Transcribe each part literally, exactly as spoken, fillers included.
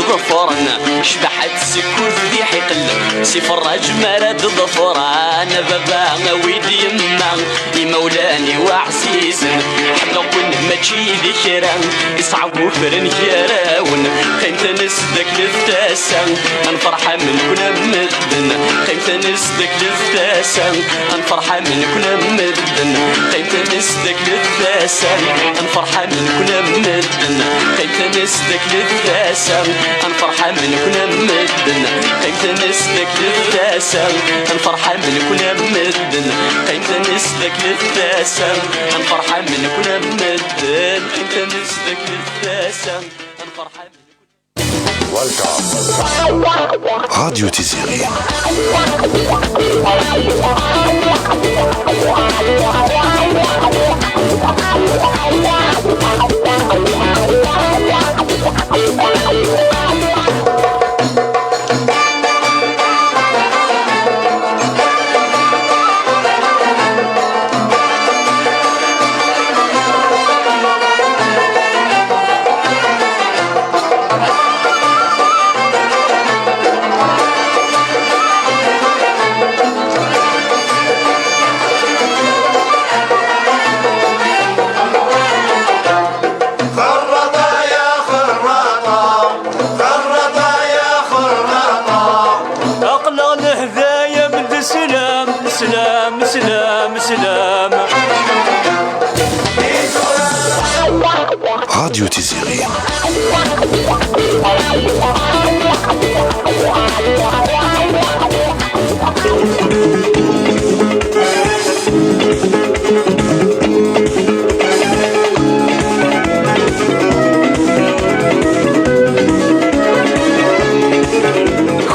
ḍefren, cbaḥa tessekkud di ḥiqel, si Ferraǧ mi ara d-ḍefren, a baba awi-d yemma, imawlan-iw ɛzizen, ḥemmleɣ-ken mačči d kra, isɛa ufren gar-awen, qqimet ad nesdaklet tasa, ad nferḥ am nekni am medden, qqimet ad nesdaklet tasa, ad nferḥ am nekni am medden, qqimet ad nesdaklet tasa, ad nferḥ am nekni am medden, qqimet ad nesdaklet tasa, ad nferḥ am nekni am medden, qqimet ad nesdaklet tasa, ad nferḥ am nekni am medden, qqimet ad nesdaklet tasa, ad nferḥ am nekni am medden, qqimet ad nesdaklet tasa, ad nferḥ am Radio Tiziri. خرطة يا خرطة، خرطة يا خرطة. أقلع الهدايا من السلام، سلام، سلام، سلام. Radio Tiziri.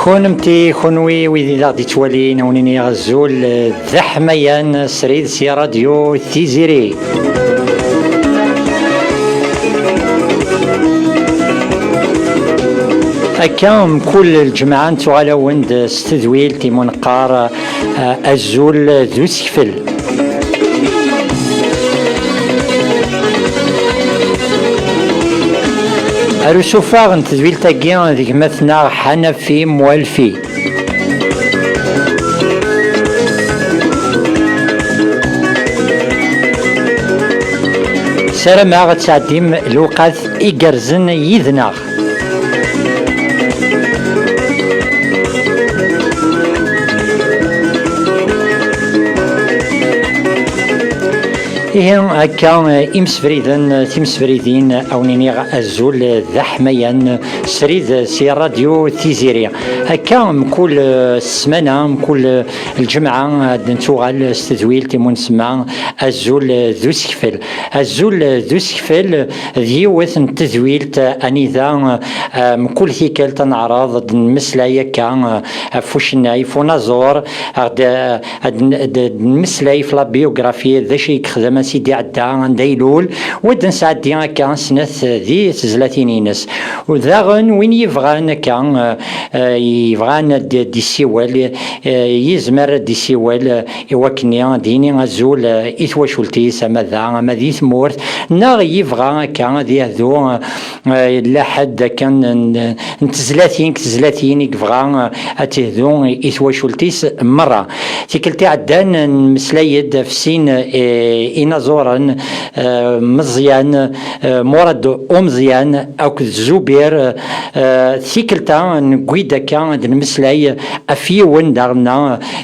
Kunemti, kunwi, wid i d aɣ-d-ittwalin, a wen-iniɣ azul d aḥmayan srid si Radio Tiziri. Akka, mkul lǧemɛa nettuɣal-awen-d s tedwilt i mu neqqar, eh, azul d usekfel. Ar usuffeɣ n tedwilt-agi d gma-tneɣ Ḥanafi Mualfi. Ssarameɣ ad tesɛeddim lewqat igerrzen yid-neɣ. Ihi akka, imsefriden, timsefridin, a wen-iniɣ azul d aḥmayan srid si Radio Tiziri. Akka, mkul, eh, ssmana, mkul, eh, lǧemɛa, ad nettuɣal s tedwilt i mu nsemma azul d usekfel. Azul d usekfel d yiwet n tedwilt anida, eh, mkul tikkelt ad neɛreḍ ad nmeslay akka, eh, ɣef ucennay, ɣef unaẓur, ad, ad, ad, ad nmeslay ɣef la biographie, d acu i yexdem, ansi d-iɛedda, anda ilul, u ad nesɛeddi akka snat di tezlatin-ines. U daɣen win yebɣan akka, eh, eh, yebɣan ad d-, d-isiwel, eh, yezmer ad d-isiwel, eh, i wakken ad d-yini azul, eh, i twacult-is, ama da, ama di tmurt, neɣ yebɣa akka ad yehdu, eh, eh, yella ḥedd akken n, n tezlatin, deg tezlatin i yebɣa, eh, ad tehdu i, i twacult-is merra. Tikkelt iɛeddan nmeslay-d ɣef sin, eh, inaẓuren, eh, Meẓyan, eh, Murad Umeẓyan akked Zubir, eh, tikkelt-a newwi-d akka ad nmeslay ɣef yiwen daɣen,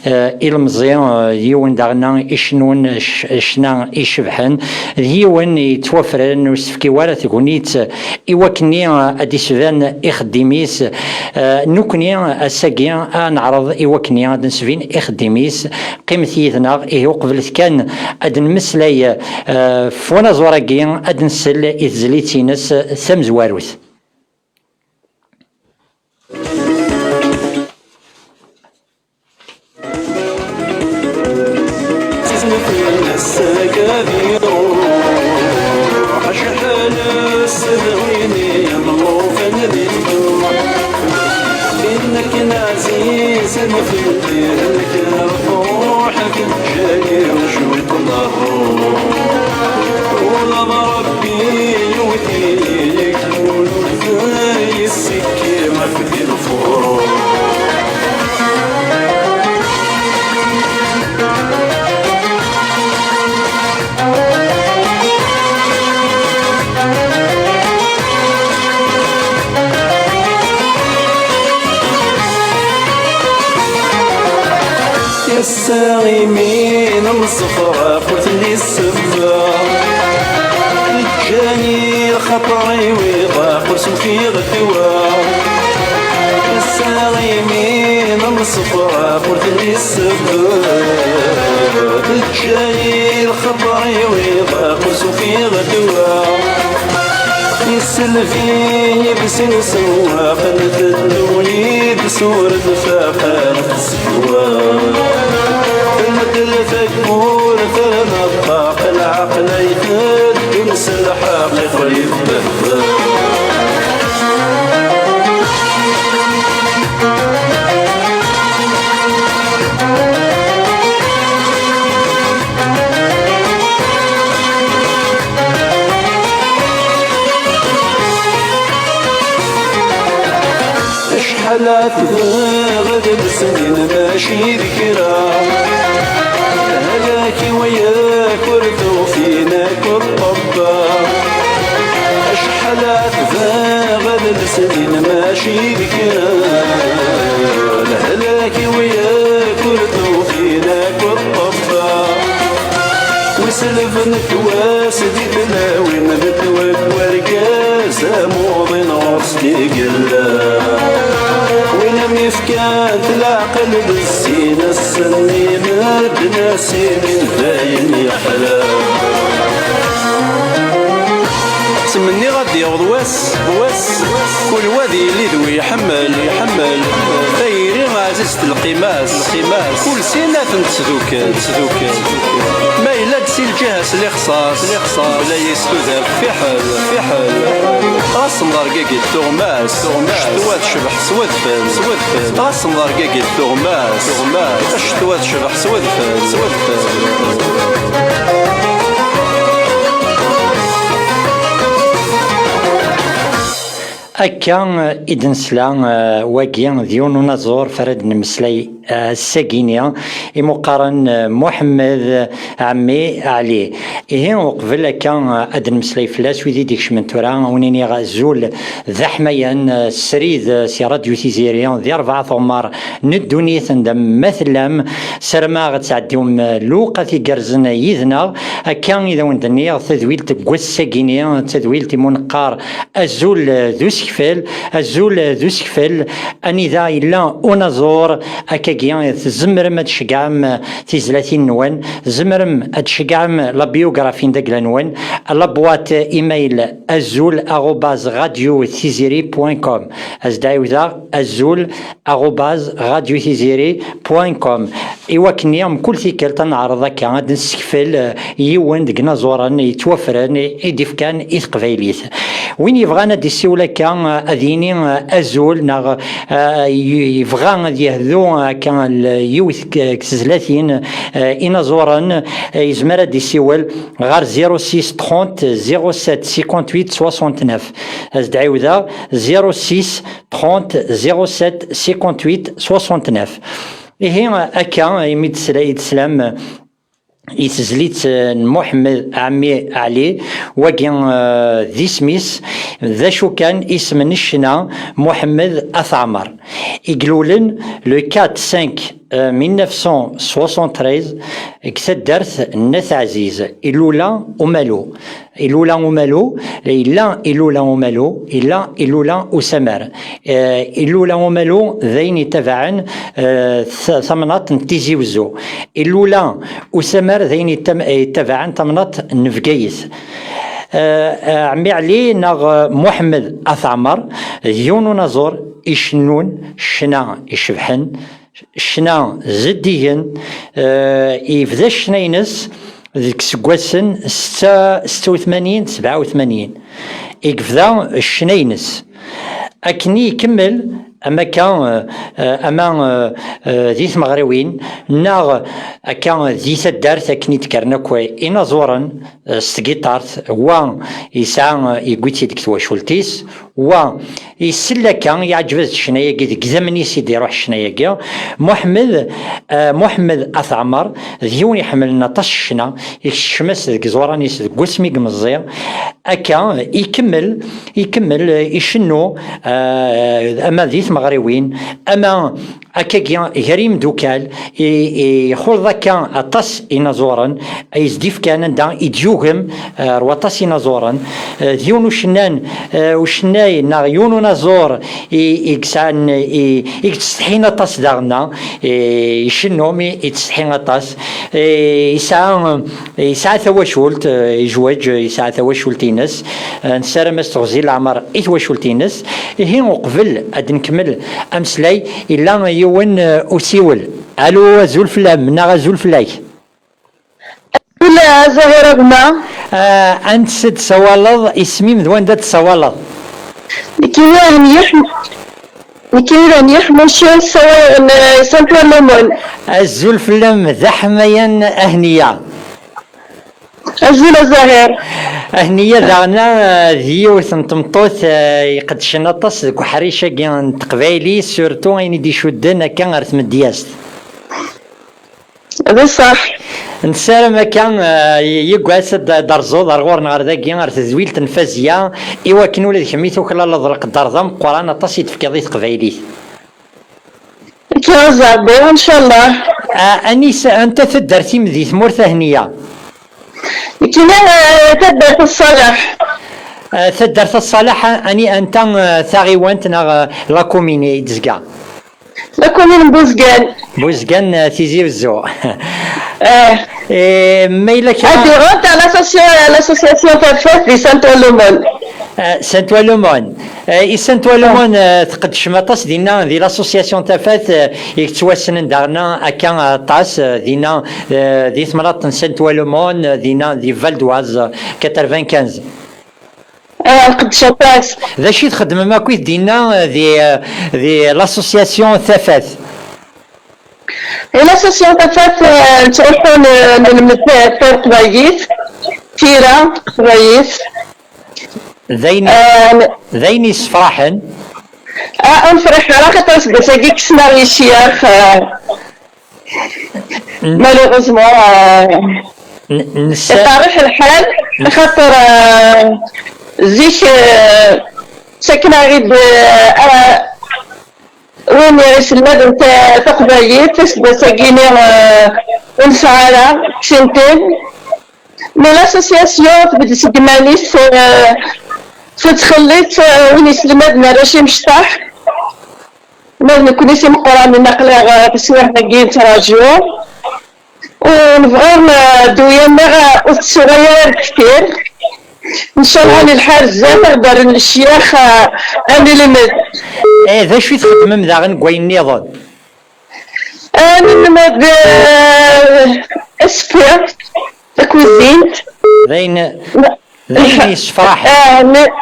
eh, ilemẓi, eh, yiwen daɣen icennun c-, ccna icebḥen, d yiwen yettwafren ur s-tefki wara tegnit i wakken ad d-isban ixeddim-is. Eh, nekkni ass-agi ad neɛreḍ i wakken ad nesbin ixeddim-is. Qqimet yid-neɣ, ihi uqblet kan ad nmeslay, eh, f unaẓur-agi, ad nsel i tezlit-ines tamezwarut. Acḥal ssedɣin imlufan di tmurt, inna-k n ɛzizen fell-i, d nekk ɣef ruḥek, ǧǧan-iyi cwiṭ n ṛṛuḥ. Ula d Ṛebbi yewwet-iyi, ur yessikki Ass-a imi nemsefraq ur telli ssebba. Ǧǧan-iyi lxaṭer-iw iḍaq ur s-ufiɣ ddwa. Ass-a imi nemsefraq ur telli ssebba. Ǧǧan-iyi lxaṭer-iw iḍaq ur s-ufiɣ ddwa. Iselbi yid-sen sewwaqen teddun yid-s ur d-faqen tsekwa. Tendel tawwurt terna ṭṭaq, lɛaqel ay teddun s lḥeqq iqqel yebbehba. Acḥal ad tebɣiḍ ad nesnin mačči d kra. Halak i wayak ur tufi nekk ur ṭṭebba. Acḥal ad tebɣiḍ ad nesnin mačči d kra. Lehlak i wayak ur tufi nekk ur ṭṭebba. Wiselben twas di tlawin d twak wergaz amuḍin ɣur-s tigella. Win am yefkan leɛqel d sin ass-nni medden a s-inin d ayen yeḥla. Ttmenniɣ ad d-yaweḍ wass, wass, kul wa ad yili d wi iḥemmel, iḥemmel. Tayri ɛzizt lqima-s, lqima-s. Kul sin ad ten-tesdukel, tesdukel. Ma yella-d si lǧiha-s lixṣaṣ, lixṣaṣ. Bla yis tudert fiḥel, fiḥel. Ɣas nḍergagi d tuɣmas, tuɣmas. Ccetwa tecbeḥ s wedfel, s wedfel. Ɣas nḍergagi d tuɣmas, tuɣmas. Ccetwa tecbeḥ s wedfel, s wedfel. Akka i d-nesla, eh, wagi d yiwen unaẓur f ara d-nemmeslay, eh, ass-agi-ni, i mu qqaren, eh, Muḥemmed Ɛemmi Ɛli. Ihi, uqbel akka, eh, ad d-nemmeslay fell-as, wid i d-ikecmen tura, ad wen-iniɣ azul d aḥmayan, eh, srid, eh, si Radyu Tiziri, di rebɛa tuɣmar n ddunit, anda ma tellam. Ssarameɣ ad tɛeddim, eh, lewqat igerrzen yid-neɣ. Akka i d awen-d-nniɣ, tadwilt n wass-agi-ni, tadwilt i mu neqqar azul d usekfel, azul d usekfel, anida yella unaẓur, akkagi tzemrem ad tceggɛem tizlatin-nwen, tzemrem ad tceggɛem la biographie n dagla-nwen, la boîte email azul arobase radio tiziri point com. As-d-ɛiwdeɣ, azul arobase radio tiziri point com. I wakken-nni, mkul tikkelt ad neɛreḍ akka ad d-nessekfel, eh, yiwen deg inaẓuren yettwafren i, i d-ifkan i teqbaylit. Win yebɣan ad d-issiwel akka, eh, ad yini, eh, azul, neɣ, eh, y-, yebɣa ad yehdu akka l-, yiwet k-, k tezlatin, eh, inaẓuren, eh, yezmer ad d-issiwel ɣer zéro six trente zéro sept cinquante-huit soixante-neuf. As-d-ɛiwdeɣ, zéro six trente zéro sept cinquante-huit soixante-neuf. Ihi, akka, imi d-tesla-, i teslam i tezlit, eh, n Muḥemmed Ɛemmi Ɛli, wagi, eh, d isem-is, d acu kan isem n ccna, Muḥemmed At Ɛmer, i ilulen le quatre cinq, eh, mille neuf cent soixante-treize, deg taddart n At Ɛziz, ilula umalu. Ilula umalu, yella ilula umalu, yella ilula usamar. Eh, ilula umalu d ayen yettabaɛen, eh, ta-, tamnaḍt n Tizi Wezzu. Ilula usamar d ayen yettam-, yettabaɛen tamnaḍt n Bgayet. Eh, eh, Ɛemmi Ɛli neɣ, eh, Muḥemmed At Ɛmer, d yiwen unaẓur icennun ccna icebḥen, ccna zeddigen, eh, yebda ccna-ines deg iseggasen setta, setta u tmanyin, sebɛa u tmanyin, i yebda ccna-ines. Akken i ikemmel, ama akka, eh, eh, ama, eh, eh, di tmeɣriwin, neɣ akka di taddart, akken i d-kkren akk inaẓuren, eh, s tgiṭart, wa yesɛa, eh, yewwi-tt-id deg twacult-is, wa isell akka, yeɛǧeb-as ccna-agi, deg idammen-is i d-iruḥ ccna-agi. Muḥemmed, eh, Muḥemmed At Ɛmer, d yiwen iḥemmlen aṭas ccna, ikcem-as deg iẓuran-is deg wasmi i meẓẓi. Akka, ikemmel, ikemmel, eh, icennu, eh, ama di tmeɣriwin, ama Akkagi, gar yimdukal, i, i, ixuleḍ akka aṭas inaẓuren, ay s-d-ifkan anda i d-yugem, eh, ar waṭas inaẓuren. Eh, d yiwen ucennan, eh, ucennay neɣ yiwen unaẓur i, i yesɛan, i, i yettsetḥin aṭas daɣen, i, icennu mi i yettsetḥi aṭas. Eh, yesɛa, yesɛa tawacult, eh, yezweǧ, yesɛa tawacult-ines. Eh, nessaram-as teɣzi leɛmer i twacult-ines. Ihi, uqbel ad nkemmel ameslay, yella yiwen, eh, usiwel. Alu, azul fell-am, neɣ azul fell-ak. Azul, a Zahir a gma. Eh, ansi d-tsawaleḍ, isem-im d wanda d-tsawaleḍ? Nekkini Hniya Ḥm-, nekkini Hniya Ḥmuci, ssawaleɣ n, eh, Saint-Ouen-l'Aumône. Azul fell-am, d aḥmayan a Hniya. Azul a Zahir. A Hniya daɣen, eh, d yiwet n tmeṭṭut, eh, iqeddcen aṭas deg uḥric-agi n teqbaylit, surtout ayen i d-icudden akka ɣer tmedyazt. D ṣṣeḥ. Nessaram akka, eh, y-, yiwwas ad d-, d-terzuḍ ar ɣur-neɣ, ar dagi, ar tedwilt n Fazya, i wakken ula d kemm i tuklaleḍ leqder d ameqqran aṭas i d-tefkiḍ i teqbaylit. Akka a Zahir, ncallah. Ah, anis, anta taddart-im di tmurt a Hniya? Nekkini, eh, taddart n Ṣṣaleḥ. Ah, taddart n Ṣṣaleḥ, ani, anta, eh, taɣiwant neɣ, eh, la commune i d-tezga? La commune n Buzgan. Buzgan, eh, Tizi Wezzu. Eh. Eh, ma yella kra... Adhérente à l'association, à l'association Tafat di Saint-Ouen-l'Aumône. Eh, Saint-Ouen-l'Aumône. Eh, i Saint-Ouen-l'Aumône, eh, tqeddcem aṭas dinna di l'association Tafat, eh, i yettwassnen daɣen akka aṭas, eh, dinna, eh, di temnaḍt n Saint-Ouen-l'Aumône, eh, dinna di Val d'Oise, eh, quatre-vingt-quinze. Ah, nqeddec aṭas. D acu i txeddmem akkit dinna, eh, di, eh, di l'association Tafat? Di l'association Tafat, eh, nettruḥu n-, nelmed ta-, taqbaylit, tira, taqbaylit. D ayen, eh, n-, d ayen yessefraḥen. Ah, ur nefriḥ ara, xaṭer aseggas-agi kksen-aɣ icyax, eh, malheureusement, eh, n-, nessa- iqerreḥ lḥal, xaṭer, eh, zik, eh, sakken-aɣ-id, eh, ara win iselmaden ta-, taqbaylit, aseggas-agi-ni, eh, ur nesɛi ara, kksen-ten. Mais l'association tbedd seg iman-is, eh, tettxelliṣ, eh, win iselmaden arrac imecṭaḥ. Ma d nekkni s imeqqranen, aql-aɣ, eh, taswiɛt-agi nettraǧu. Ur nebɣi, eh, ddewya-nneɣ, eh, ur tessuɣay ara deffir. Ncallah, nelḥa ar zdat, ad ɣ-d-rren lecyax, eh, ad nelmed. Eh, d acu i txeddmem daɣen deg wayen nniḍen? Eh, nelmed, eh, aseffi, takuzint. D ayen, d ayen yessefraḥen. Eh, ne-,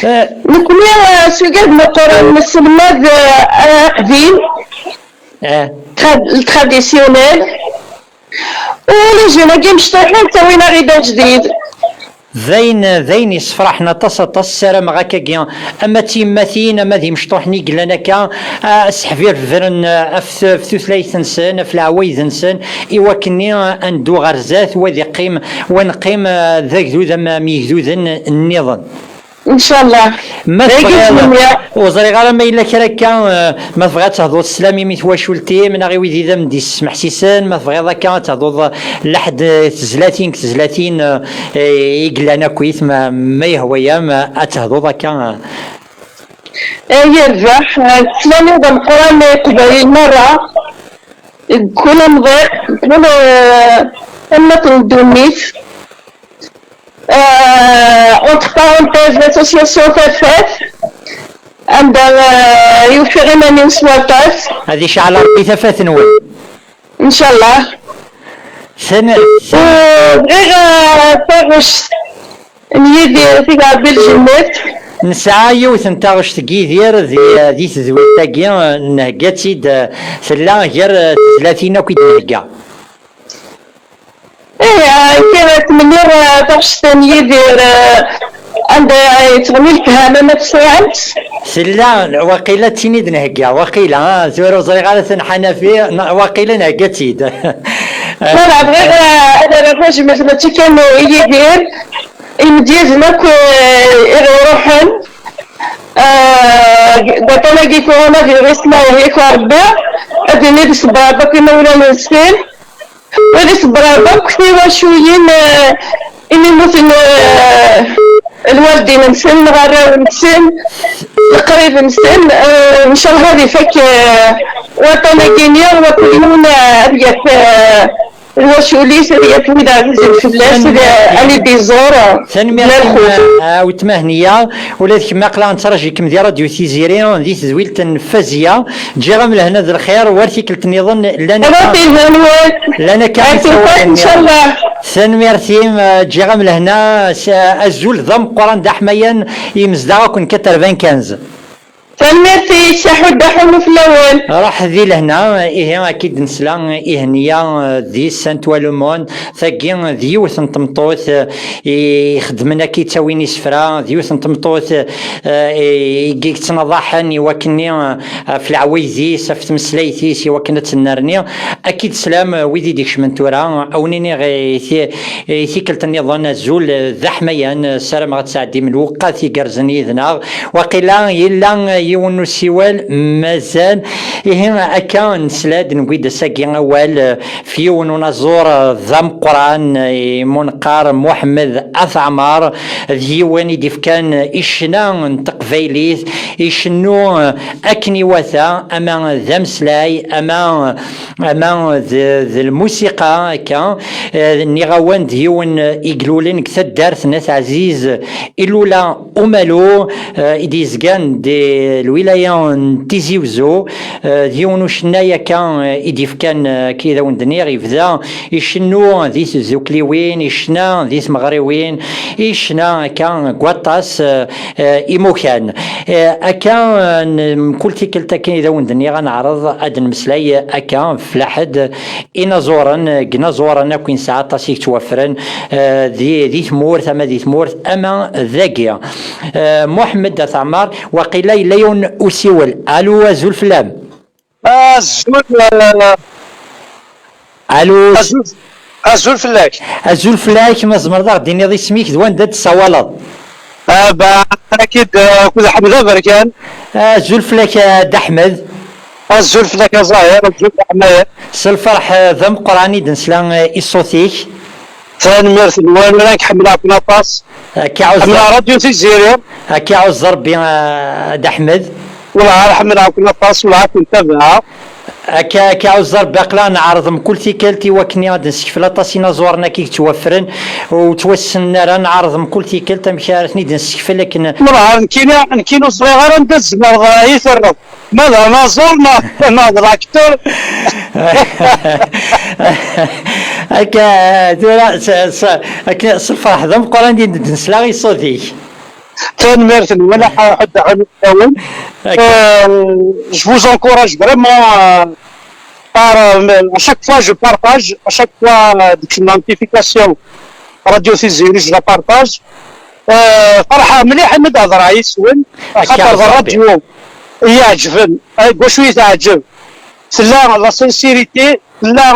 Eh, nekkni, eh, s ugad meqqren nesselmad, eh, aqdim, eh, tra-, le traditionnel. U les jeunes-agi mecṭuḥen ttawin-aɣ-id ajdid. D ayen, d ayen yessefraḥen aṭas, aṭas. Ssarameɣ akkagi, ama d tiyemmatin, ama d imecṭuḥen i yellan akka, ah, sseḥbirbren, ah, ɣef t-, ɣef tutlayt-nsen, ɣef leɛwayed-nsen, i wakken-nni, ah, ad neddu ɣer zdat, wa ad iqqim, wa neqqim, ah, d agdud am, am yigduden nniḍen. Ncallah. Ma tebɣiḍ, ur ẓriɣ ara ma yella kra akka, eh, ma tebɣiḍ ad tehduḍ sslam-im i twacult-im, neɣ i wid i d am-d-yessmeḥsisen, ma tebɣiḍ akka ad tehduḍ, eh, laḥed, eh, tezlatin, deg tezlatin, eh, i yellan akkit, ma, ma yehwa-yam, eh, ad tehduḍ akka, eh. Eh, yerbeḥ, eh, sslam-iw d ameqqran i Leqbayel merra, deg kul amḍiq, deg kul, eh, tamnaḍt n ddunit. Euh, entre parenthèses, l'association Tafat, anda, euh, i ufiɣ iman-iw s waṭas. Ad iceɛl Ṛebbi tafat-nwen. Ncallah. Sen-, sen- Euh, bɣiɣ, euh, taɣect n Yidir, tig Ṛebbi lǧennet. Nesɛa yiwet n taɣect n Yidir di, di tedwilt-agi, nhegga-tt-id, tella gar, euh, tezlatin akk i d-nhegga. Ih, ah, kra ttmenniɣ, ah, taɣect n Yidir, ah, anda ay yettɣenni lefhama ma tesɛam-tt? Tella, waqila d tin i d-nhegga, waqila, ah, tura ur ẓriɣ ara tenḥanafi, n-, waqila nhegga-tt-id. Ma bɣiɣ, ah, ad rreɣ tajmilt mačči kan i Yidir, imedyazen akk, ah, i ɣ-iruḥen, ah, waṭṭan-agi coronavirus, ma yehdi-k Rebbi, ad d-ini d ṣṣber akk imawlan-nsen, ad d-iṣebber Rebbi akk tiwaculin, eh, imi mmuten, eh, lwaldin-nsen, neɣ arraw-nsen, leqrib-nsen, eh, ncallah ad ifak, eh, waṭṭan-agi-nni, wakk yiwen, eh, ad yaf, eh, lwacul-is, ad yaf wid ɛzizen fell-as, ad, ad d-iẓur, eh, tanemmirt, a weltma Hniya. Ula d kemm aql-aɣ nettraǧu-kem di Radio Tiziri, di tedwilt n Faziya. Ǧǧiɣ-am lehna d lxir, war tikkelt nniḍen llan akka, llan akka isawalen nniḍen. Tanemmirt-im, eh, ǧǧiɣ-am lehna, s-, azul d ameqqran d aḥmayan i yimezdaɣ akk n quatre-vingt-quinze. Tanemmirt-ik, aḥuddu aḥunnu fell-awen. Ruḥ di lehna, ihi akka i d-nesla i Hniya, eh, di Saint-Ouen-l'Aumône. Tagi d yiwet n tmeṭṭut, eh, i ixeddmen akka, ittawin isefra, d yiwet n tmeṭṭut, eh, i, i yettnaḍaḥen i wakken-nni, eh, ɣef leɛwayed-is, ɣef tmeslayt-is, i wakken ad tennerni. Akka i d-teslam, eh, wid i d-ikecmen tura, a wen-iniɣ i ti-, i tikkelt nniḍen azul, eh, d aḥmayan, eh, ssarameɣ ad tesɛeddim lewqat igerrzen yid-neɣ. Waqila yella yiwen n usiwel, mazal. Ihi akka nesla-d, newwi-d ass-agi awal, eh, f yiwen unaẓur, eh, d ameqqran, eh, i mu neqqar Muḥemmed At Ɛmar, d yiwen i d-ifkan i ccna n teqbaylit, icennu, eh, akken iwata, ama d ameslay, ama, ama d, d lmusiqa, akka. Eh, nniɣ-awen d yiwen, eh, i ilulen deg taddart n At Ɛziz, Ilula Umalu, eh, i d-yezgan di lwilaya n Tizi Uzzu, eh, d yiwen ucennay akka, eh, i d-yefkan, eh, akka i d awen-d-nniɣ, yebda icennu di tdukliwin, icna di tmeɣriwin, icna akka deg waṭas, eh, eh, imukan. Eh, akka, eh, n-, mkul tikkelt akken i d awen-d-nniɣ, ad neɛreḍ ad d-nemmeslay akka f laḥed inaẓuren, eh, deg inaẓuren akk i nesɛa aṭas i yettwaffren, eh, di, di tmurt, ama di tmurt, ama dagi. Eh, Muḥemmed At Ɛmar, waqila yella yiwen usiwel. Alu, azul fell-am. Azul, eh, Alu. Azul, azul fell-ak. Azul fell-ak, ma tzemreḍ ad ɣ-d-tiniḍ isem-ik d wanda d-tessawaleḍ? Ah, ba, akid, eh, akked Ḥmed Aberkan. Azul fell-ak a Dda Ḥmed. Azul fell-ak a Ẓahir, azul fell-ak a Ḥmed. S lferḥ, eh, d ameqqran i d-nesla, eh, i ṣṣut-ik. Tanemmirt-nwen, ur ak-ḥemmleɣ-ken aṭas. Akka iɛuzz Ḥemmleɣ Rebbi. Radio Tiziri. Akka iɛuzz Rebbi, a Dda Ḥmed. Wellah ar ḥemmleɣ-ken aṭas, wellah ad ken-tabaɛeɣ. Akka, akka iɛuzz Rebbi, aql-aɣ neɛreḍ mkul tikkelt i wakken ad d-nessekfel aṭas inaẓuren akka i yettwaffren, ur ttwassnen ara, neɛreḍ mkul tikkelt amek ara ten-id-nessekfel akken. Wellah ar nekkini, nekkini ur ẓriɣ ara anda tzemreḍ, eh, i terreḍ. Ma d anaẓur, ma, ma d l'acteur. Akka, tura, s, s, akka, s lferḥ d ameqqran i d-nesla i ṣṣut-ik. Tanemmirt-nwen, a ḥedd aɣ-imeslawen. Akka. Euh, je vous encourage vraiment, euh, par, euh, à chaque fois je partage, à chaque fois, euh, deg notification Radio Tiziri, je la partage. Euh, ferḥeɣ mliḥ imi d-hedreɣ yis-wen, axaṭer d ṛṛadyu i yi-iɛeǧben, deg wacu i teɛǧeb. Tella la sincérité, tella,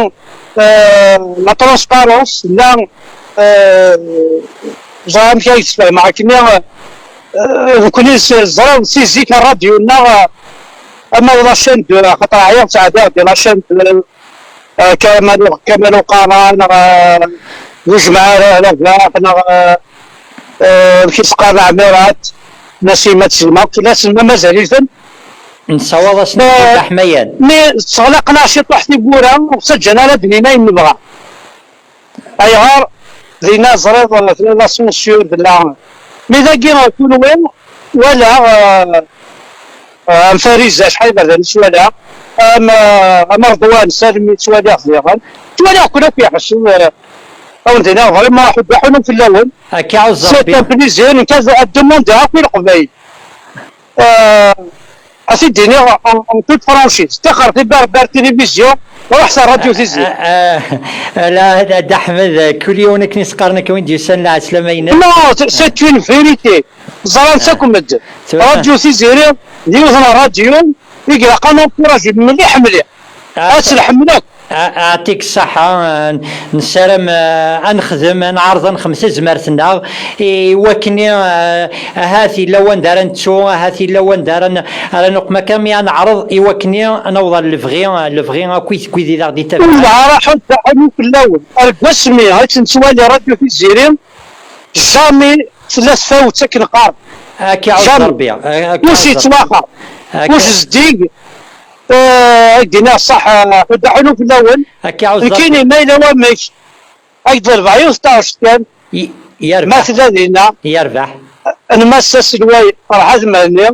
euh, la transparence, tella, euh, ẓriɣ amek ay d-sfehmeɣ akken, euh, nekkni s-, ẓriɣ si zik ṛṛadyu-nneɣ, euh, ama d la chaîne de, axaṭer ɛyiɣ ttɛeddiɣ di la chaîne de, euh, Kamal, Kamal Uqara, neɣ, euh, Bujemɛa Rabaḥ, neɣ, euh, euh, amek i s-qqaren, Ɛmirat, Nasima Tselma, fell-asen ma mazal-iten. Nessawaḍ-asen-d aḥmayan. Mi sseɣlaqen-aɣ ciṭuḥ tiwwura, ur ttaǧǧan ara ad d-nini ayen nebɣa. Ayɣer? Dinna ẓriɣ, tella la censure, tella. Mi dagi, kunwi, walaɣ, euh, euh, am Fariza, acḥal iberdan i ttwaliɣ, am, euh, am Ṛedwan Salem i ttwaliɣ diɣen. Ttwaliɣ-ken akk iḥessen, euh, ad wen-d-iniɣ vraiment aḥuddu aḥunnu fell-awen. Akka iɛuzz Rebbi. C'est un plaisir, nekk ad, ad demandiɣ akk i Leqbayel. Euh, ad t-id-iniɣ en, en toute franchise. Ṭixer di Berbère Télévision, ruḥ s Radio Tiziri. Ah, ah, ah, la, a Dda Ḥmed, kul yiwen akken i s-qqaren akka win d-yusan lɛeslama-inem. Non, c'est une vérité. Ẓran-tt akk medden. Tura. Radio Tiziri, d yiwet n ṛṛadyu i ilaq ad nencourager mliḥ, mliḥ. Ah, ad tt-nḥemmel akk. A-, aɛṭik ṣṣeḥḥa, a-, nessaram, a, ad nexdem, ad nɛerḍ ad nexdem tazmert-nneɣ, i wakken, a, ahat yella wanda ara nettu, ahat yella wanda ara n-, ara nuqem akka, mi ad neɛreḍ i wakken ad naweḍ ɣer lebɣi, lebɣi akk i d wid i d aɣ-d-ittabaɛen. Ur neɛra ḥedd, ḥedd fell-awen. Ar deg wasmi ay tt-nettwali Radio Tiziri, jamais tella tfawet akken qqaren. Ad k-iɛuzz Jamais. Rebbi. Ad k-iɛuzz Rebbi. Ur s-yettwaxer. Ad k- Ur s-zeddig. Eh, ad k-d-iniɣ ṣṣeḥ, eh, ḥedd ḥunu fell-awen. Ad k-iɛuzz Nekkini, Rebbi. Ma yella wamek, ad k-d-ḍelbeɣ yiwet n taɣect kan. Y-, yerbeḥ. Ma tella dinna. Yerbeḥ. N Mass aselway Ferḥat Mhenni.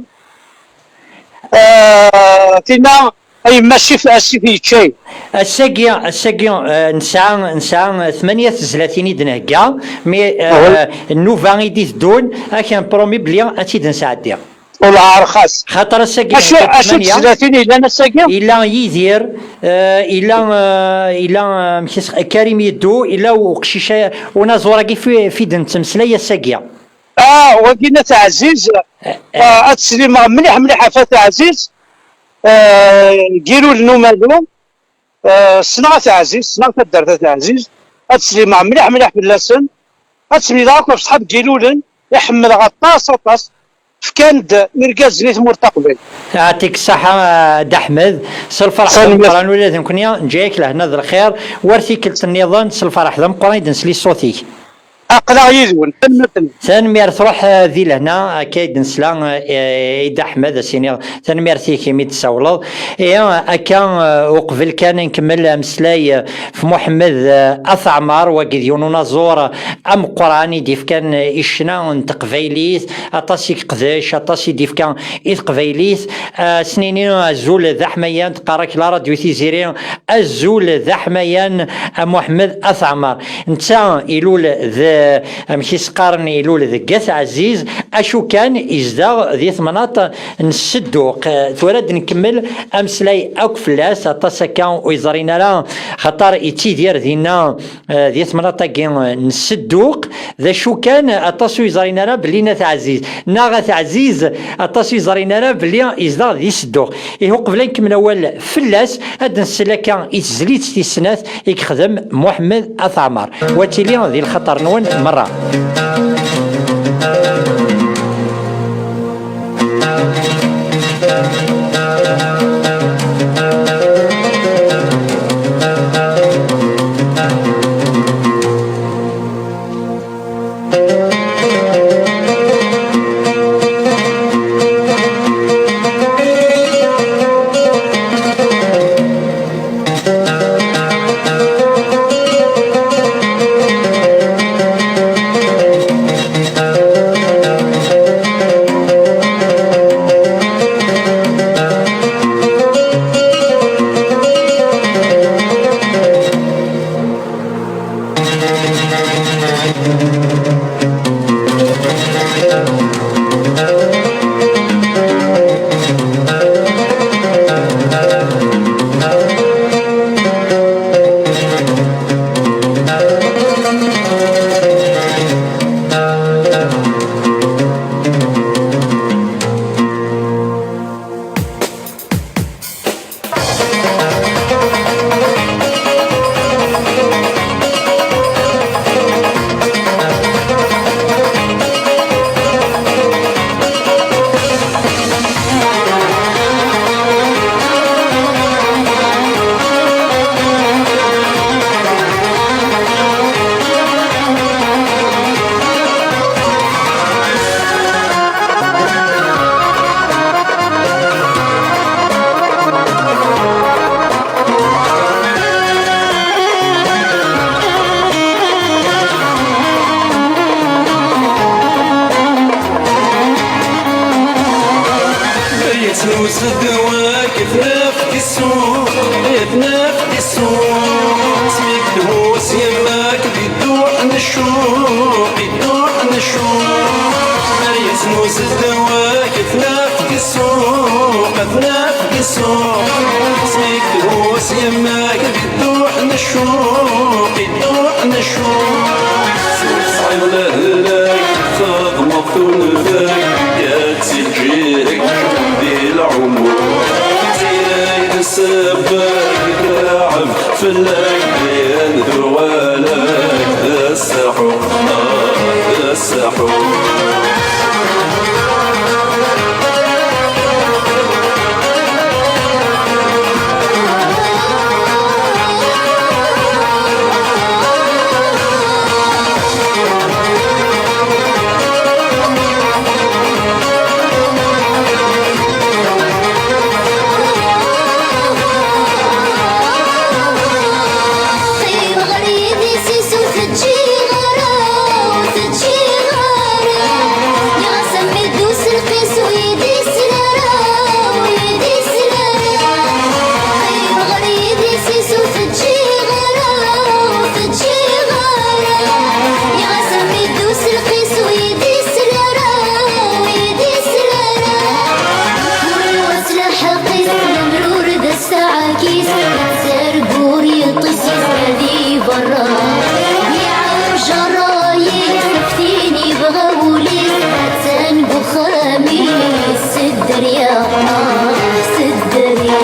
Eh, tinna, a yemma asif, asif yeččay. Ass-agi, ass-agi, eh, nesɛa, nesɛa tmanya tezlatin i d-nhegga, mi, eh, Uhum. Nnuba i d-iteddun, ad k-npromi belli ad tt-id-nesɛeddi. Ur lɛar xas. Xaṭer ass-agi acu, nhegga acu tmanya. Tezlatin yellan ass-agi? Yella Yidir, eh, yella, eh, yella, eh, amek is-, Karim Yeddu, yella uqcic, eh, unaẓur-agi fi, fi d-nettmeslay ass-agi. Ah, wagi n At Ɛziz, eh, eh, ad teslimeɣ mliḥ, mliḥ ɣef At Ɛziz, eh, deg Ilul n Umalu, eh, ssneɣ At Ɛziz, ssneɣ taddart At Ɛziz, ad teslimeɣ mliḥ, mliḥ fell-asen, ad temlileɣ akk ɣef ṣṣḥab n Yilulen, i ḥemmleɣ aṭas, aṭas, fkan-d irgazen i tmurt taqbaylit. Yeɛṭik ṣṣeḥḥa, a Dda Ḥmed, s lferḥ d ameqqran ula d nekkni, neǧǧa-yak lehna d lxir, war tikkelt nniḍen, s lferḥ d ameqqran i d-nsli ṣṣut-ik. Aql-aɣ yid-wen. Tanemmirt-nni. Tanemmirt, ruḥ, eh, di lehna, akka i d-nesla, eh, i Dda Ḥmed, ad s-iniɣ tanemmirt-ik imi d-tessawleḍ. Ihi, akka, eh, uqbel kan ad nkemmel ameslay, eh, ɣef Muḥemmed, eh, At Ɛmar, wagi d yiwen unaẓur, eh, ameqqran i d-yefkan, eh, i ccna n teqbaylit, aṭas i yeqdec, aṭas i d-yefka i teqbaylit. Eh, ad s-nini azul d aḥmayan, teqqar-ak la radio Tiziri, azul d aḥmayan a Muḥemmed At Ɛmar. Netta ilul d, amek i s-qqaren, ilul deg At Ɛziz, acu kan, izdeɣ di temnaḍt n Sedduq. Tura ad nkemmel ameslay akk fell-as, aṭas akka ur yeẓrin ara, xaṭer yettidir dinna, eh, di temnaḍt-agi n Sedduq. D acu kan, aṭas ur yeẓrin ara belli n At Ɛziz, neɣ At Ɛziz, aṭas ur yeẓrin ara belli yezdeɣ di Sedduq. Ihi, uqbel ad nkemmel awal fell-as, ad nsel akka i tezlit tis snat i yexdem Muḥemmed At Ɛmar. Wa tili di lxaṭer-nwen merra. Yettnuz-d wakk tnaft i ssuq, tnaft i ssuq. Seg tmus yemma-k di dduḥ n ccuq, di dduḥ n ccuq. Yettnuz-d wakk tnaft i ssuq, tnaft i ssuq. Seg tmus yemma-k di dduḥ n ccuq, di dduḥ n ccuq. Ur tesɛiḍ lehlak, txedmeḍ tunefak, ad tt-ǧǧiɣ di lɛumur. Tira-y d ssebba i tɛeb, Fell-ak din tuɣal-ak d ssaḥu, d ssaḥu. Qqim ɣer yidis-is ur teǧǧiɣ ara, ur teǧǧiɣ ara. Ɣas am idus lqis ur yi-d-isel ara, ur yi-d-isel ara. Qqim ɣer yidis-is ur teǧǧiɣ ara, ur teǧǧiɣ ara. Ɣas am idus lqis ur yi-d-isel ara, ur yi-d-isel ara. Kul wa s lḥeqq-is, lemrur d ssaɛa-k-is, ttargu ur yeṭṭis-is di berra. Iɛawj ṛṛay-is, ɣef tin yebɣa wul-is, attan deg uxxam-is, s dderya, s dderya.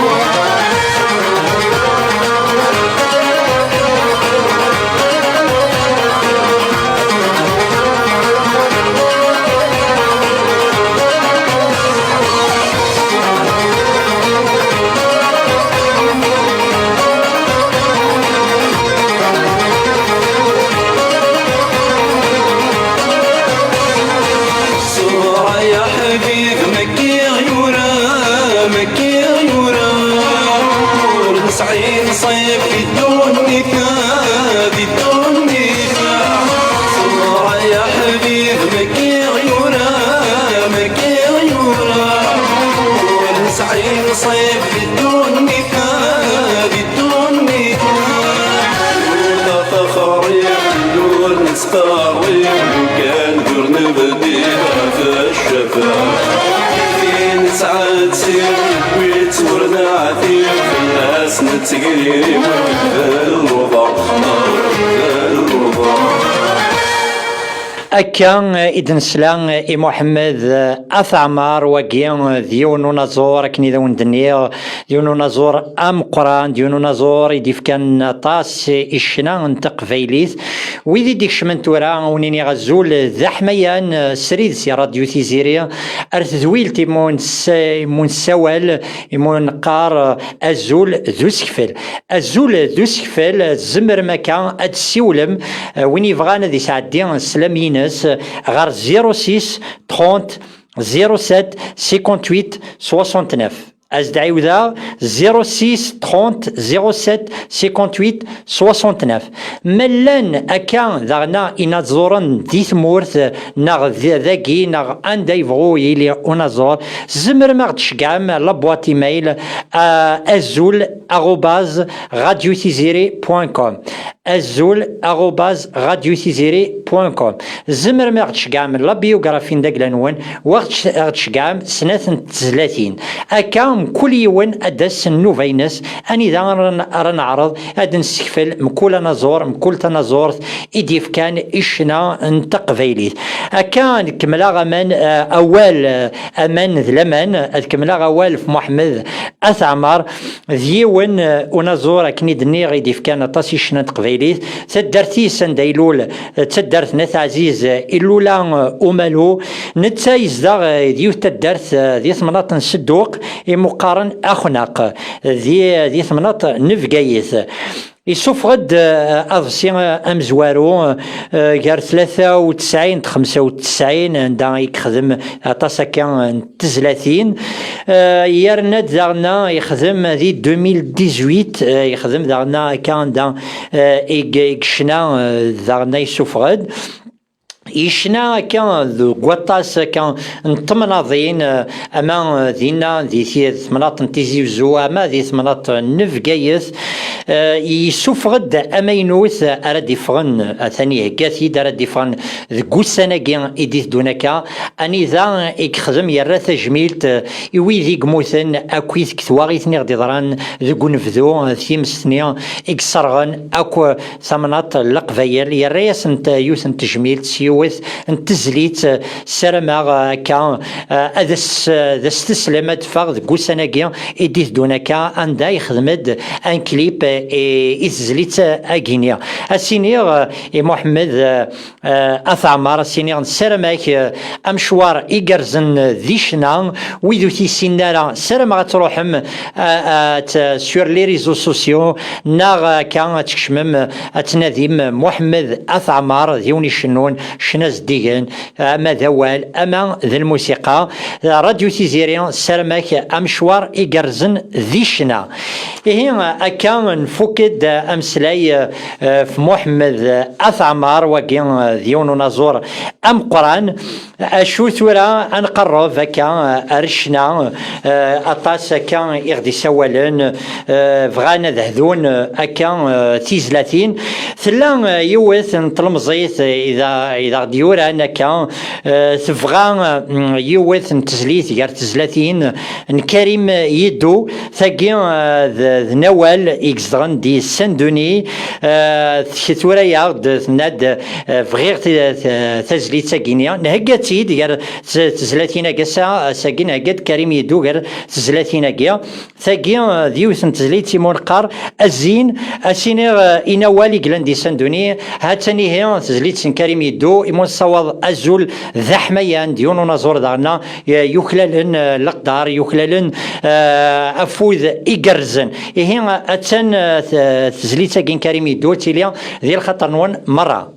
Ṣṣura ya ḥbib, ma kkiɣ yura, ma kkiɣ yura. Ur nesɛi nṣib di ddunit-a, di ddunit-a. Ṣṣura ya ḥbib, ma kkiɣ yura, ma kkiɣ yura. Ur nesɛi nṣib di ddunit-a, di ddunit-a. Ula taxriq ur nettqerrib, lukan ur nebdid ɣef ccfa. Tin ttɛettiw, wi tt-ur neɛtib, fell-as nettegririw, d luḍa, d luḍa. Akka i d-nesla i Muḥemmed At Ɛmar, wagi d yiwen n unaẓur, akken i d awen-d-nniɣ, d yiwen n unaẓur ameqqran, d yiwen n unaẓur i d-ifkan aṭas i ccna n teqbaylit. Wid i d-ikecmen tura, wen-iniɣ azul d aḥmayan, srid si Radyu Tiziri, ar tedwilt imu ness-, imu nessawal, imu neqqar azul d usekfel. Azul d usekfel, tzemrem akka ad d-tessiwlem, eh, win yebɣan ad isɛeddi sslam-ines ɣer zéro six trente zéro sept cinquante-huit soixante-neuf. As-d-ɛiwdeɣ, zéro six trente zéro sept cinquante-huit soixante-neuf. Ma llan akka daɣen inaẓuren di tmurt, neɣ d-, dagi, neɣ anda yebɣu yili unaẓur, tzemrem ad ɣ-d-tceggɛem la boîte email, euh, azul arobase radio tiziri point com. Azul arobase radio tiziri point com. Tzemrem ad ɣ-d-tceggɛem la biographie n dagla-nwen, wa ɣ-d-, ɣ-d-tceggɛem snat n tezlatin. Akka, mkul yiwen ad d-ass nnuba-ines, anida ara n-, ara neɛreḍ ad d-nessekfel mkul anaẓur, mkul tanaẓurt i d-yefkan i ccna n teqbaylit. Akka, ad kemmleɣ aman, eh, awal, eh, aman d laman, ad kemmleɣ awal f Muḥemmed At Ɛmar, d yiwen, eh, unaẓur, akken i d-nniɣ, i d-ifkan aṭas i ccna n teqbaylit. Taddart-is anda ilul, eh, d taddart n At Ɛziz, eh, ilula, eh, Umalu. Netta yezdeɣ, eh, di yiwet taddart, eh, di temnaḍt n Sedduq, imu qqaren Axnaq, di, di temnaḍt n Bgayet. Yessufeɣ-d, eh, aḍebsi, eh, amezwaru, eh, gar tlata u tesɛin d xemsa u tesɛin, anda i yexdem aṭas akka n tezlatin. Eh, yerna-d daɣen yexdem di deux mille dix-huit, eh, yexdem daɣen akka anda, eh, i g-, i yecna, eh, daɣen yessufeɣ-d. Yecna akka deg waṭas akka n temnaḍin, eh, ama, eh, dinna di ti-, temnaḍt n Tizi Uzzu, ama di temnaḍt n Bgayet, eh, yessufeɣ-d amaynut ara d-iffɣen, atan ihegga-t-id, ara d-iffɣen deg ussan-agi i d-iteddun akka, anida i yexdem yerra tajmilt, eh, i wid i yemmuten akkit deg twaɣit-nni i ɣ-d-iḍran deg unebdu, eh, times-nni i yesserɣen akk tamnaḍt n Leqbayel, yerra-yasent yiwet n tejmilt s yiwen n tezlit, eh, ssarameɣ, eh, akka, eh, ad as-, eh, ad as-teslem, ad teffeɣ deg ussan-agi i d-iteddun akka, anda yexdem-d un clip, eh, i, i tezlit, eh, agi-nni. Ad s-iniɣ, eh, i Muḥemmed, eh, eh, At Ɛmar, ad s-iniɣ nessaram-ak, eh, amecwar igerrzen di ccna, wid ur t-yessinen ara, ssarameɣ ad truḥem, eh, eh, t-, sur les réseaux sociaux, neɣ akka ad tkecmem, eh, ad tnadim Muḥemmed At Ɛmar, d yiwen icennun ccna zeddigen, ama d awal, ama d lmusiqa. Radio Tiziri, ssarameɣ-ak amecwar igerrzen di ccna. Ihi, akka nfuk-d ameslay, eh, f Muḥemmed At Ɛmar, wagi, eh, d yiwen unaẓur ameqqran. Acu tura ad nqerreb akka, eh, ar ccna, eh, aṭas akka i ɣ-d-isawalen, eh, bɣan ad hdun, eh, akka, eh, tizlatin. Tella, eh, yiwet n tlemẓit, eh, i da-, i d aɣ-d-yuran akka, eh, tebɣa, mm, yiwet n tezlit gar tezlatin n Karim Yeddu, tagi, eh, d, d Nawal i izedɣen di Saint-Denis, eh, tek-, tura-yaɣ-d, tenna-d, eh, bɣiɣ t-, t-, tazlit-agi-nni, nhegga-tt-id gar t-, tezlatin-agi ass-a, ass-agi nhegga-d Karim Yeddu gar tezlatin-agi. Tagi, eh, d yiwet n tezlit imu neqqar Azin, ad s-iniɣ, eh, i Nawal i yellan di Saint-Denis, ha-tt-an ihi tezlit n Karim Yeddu, imu nessawaḍ azul d aḥmayan, d yiwen unaẓur daɣen, eh, yuklalen, eh, leqder, yuklalen, eh, afud igerrzen. Ihi, eh, attan, eh, t-, tezlit-agi n Karim Yeddu, ad tili di lxaṭer-nwen merra.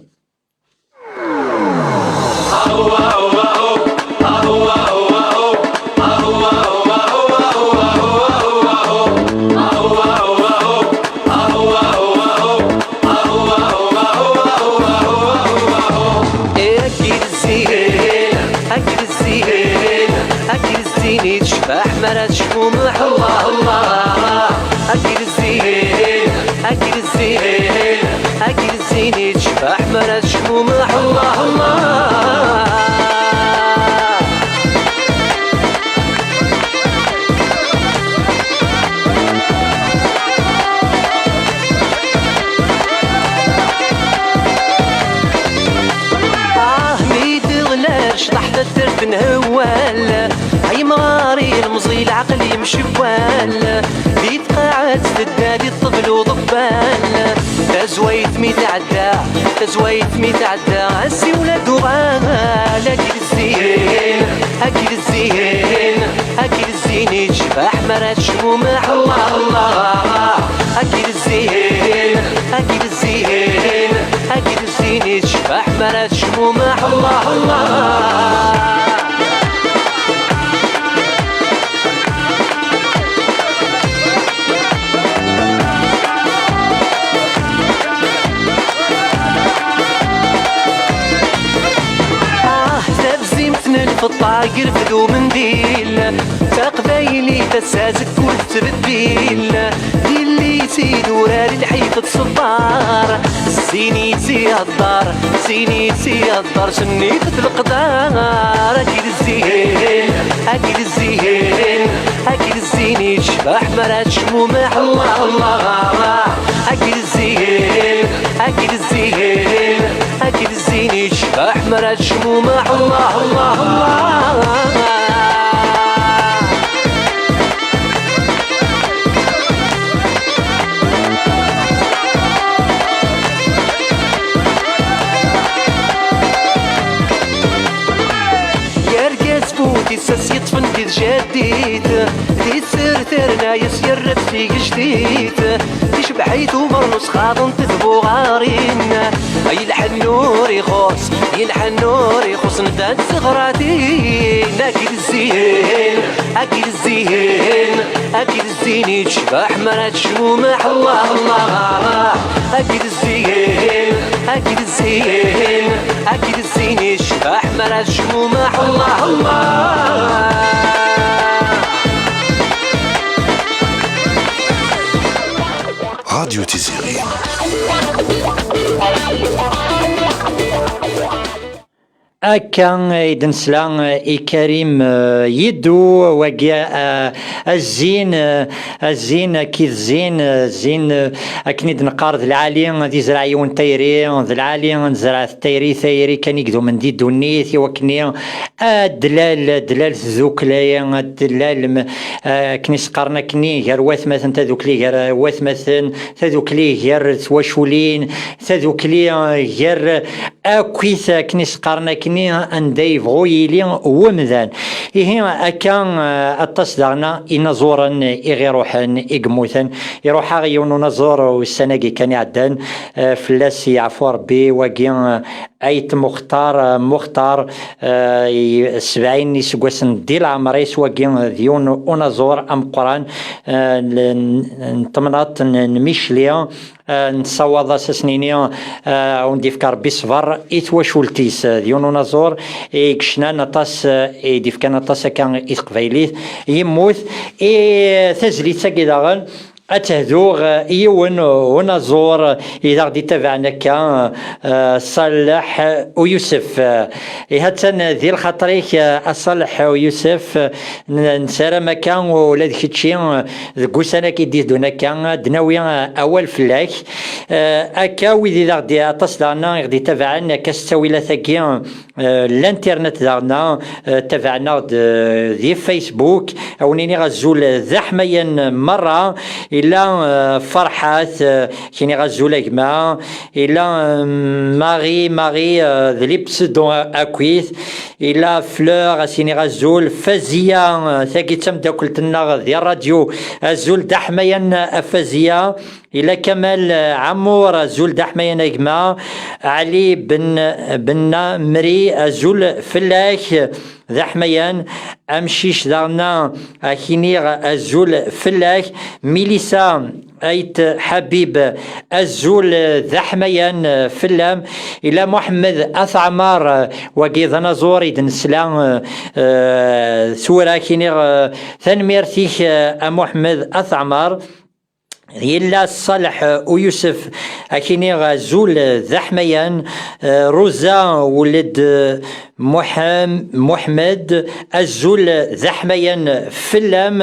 Akken zzin, akken zzin, akken zzin i tecbeḥ mi ara tecmumeḥ, Allah, Allah. Akken zzin, akken zzin, akken zzin i tecbeḥ mi ara tecmumeḥ, Allah, Allah. Ah, mi d-iɣla ccḍeḥ taddart n Hewwal, ay mɣar ilemẓi leɛqel yemcewwal, di tqaɛet tedda di ṭṭbel uḍebbal, tazwayt mi tɛedda, tazwayt mi tɛedda, asiwel ad uɣal, akken zzin, akken zzin, akken zzin i tecbeḥ mi ara tecmumeḥ, Allah, Allah. Akken zzin, akken zzin, akken zzin i tecbeḥ mi ara tecmumeḥ, Allah, Allah. Ah, tabzimt n lfeṭṭa deg rfed umendil, taqbaylit ass-a azekka ur tettbeddil. Yelli-s idurar lḥif tṣebbar, zzin-itt ihedder, zzin-itt ihedder, sennit-t leqder. Akken zzin, akken zzin, akken zzin i tecbeḥ mi ara tecmumeḥ, Allah, Allah. Akken zzin, akken zzin, akken zzin i tecbeḥ mi ara tecmumeḥ, Allah, Allah, Allah. Yarga tfut-is as yeṭṭfen di tjaddit, di tser terna-yas yerra-tt tigejdit, ticbeḥ-it umernu sxaḍent tbuɣarin. Ay lḥennu ur ixuṣ, ay lḥennu ur ixuṣ, nedda d teɣratin. Akken zzin, akken zzin, akken zzin i tecbeḥ mi ara tecmumeḥ, Allah, Allah. Akken zzin, akken zzin, akken zzin i tecbeḥ mi ara tecmumeḥ, Allah, Allah. Radio Tiziri. Akka i d-nesla i Karim, eh, Yeddu, wagi, eh, a zzin, eh, a zzin, akkit zzin, eh, zzin, eh, akken i d-neqqar d lɛali, d izreɛ yiwen tayri, d lɛali, nezreɛ tayri, tayri kan i idumen di ddunit, i wakken i, eh, dlal, dlal tdukli, dlal, eh, akken i s-qqaren akken, gar watmaten, tadukli gar watmaten, tadukli gar twaculin, tadukli, eh, gar akkit, akken i s-qqaren akken, anda yebɣu yili wemdan. Ihi, akka, eh, aṭas daɣen inaẓuren i ɣ-iruḥen, i yemmuten. Iruḥ-aɣ yiwen unaẓur ussan-agi kan iɛeddan, eh, fell-as yeɛfu Rebbi, wagi, eh, Ayt Muxtar, eh, Muxtar, eh, i sebɛin iseggasen di leɛmer-is, wagi d yiwen unaẓur ameqqran, eh, n, n temnaḍt n, n Micli. Eh, nessawaḍ-as ad s-nini, eh, a wen-d-yefk Rebbi ṣṣber i twacult-is. Eh, d yiwen unaẓur i yecnan aṭas, eh, i d-yefkan aṭas akka i teqbaylit. Yemmut. I tazlit-agi daɣen, ad tehduɣ, eh, i yiwen unaẓur i d aɣ-d-itabaɛen akka, eh, Ṣaleḥ Uyusef. Eh, iha-tt-an di lxaṭer-ik, eh, a Ṣaleḥ Uyusef, eh, n-, nessaram akka ula d kečči, eh, deg ussan-agi d-iteddun akka, ad d-nawi, eh, awal fell-ak. Eh, akka, wid i d aɣ-d-, aṭas daɣen i ɣ-d-itabaɛen akka s ttawilat-agi, eh, l'internet daɣen, eh, tabaɛen-aɣ-d, eh, di Facebook. A wen-iniɣ azul d aḥmayan merra. Illa, eh, Ferḥat, eh, k-iniɣ azul a gma. Illa, eh, Marie, Marie, eh, d les pseudos akkit. Illa Fleur, a s-iniɣ azul. Fazia, eh, tagi d tamdakkelt-nneɣ di ṛṛadyu. Azul d aḥmayan a Fazia. Ila Kamal, eh, Ɛamur, azul d aḥmayan a gma. Ɛli Ben, Ben Namri, azul fell-ak, d aḥmayan. Amcic daɣen, a k-iniɣ azul fell-ak. Milisa Ayt Ḥabib, azul d aḥmayan fell-am. Ila Muḥemmed At Ɛmar, wagi d anaẓur i d-nesla, eh, eh, tura a k-iniɣ, eh, tanemmirt-ik, eh, a Muḥemmed At Ɛmar. Yella Ṣaleḥ Uyusef, a k-iniɣ azul d aḥmayan. Eh, Ruza Weled Muḥem-, Muḥmed, azul d aḥmayan fell-am.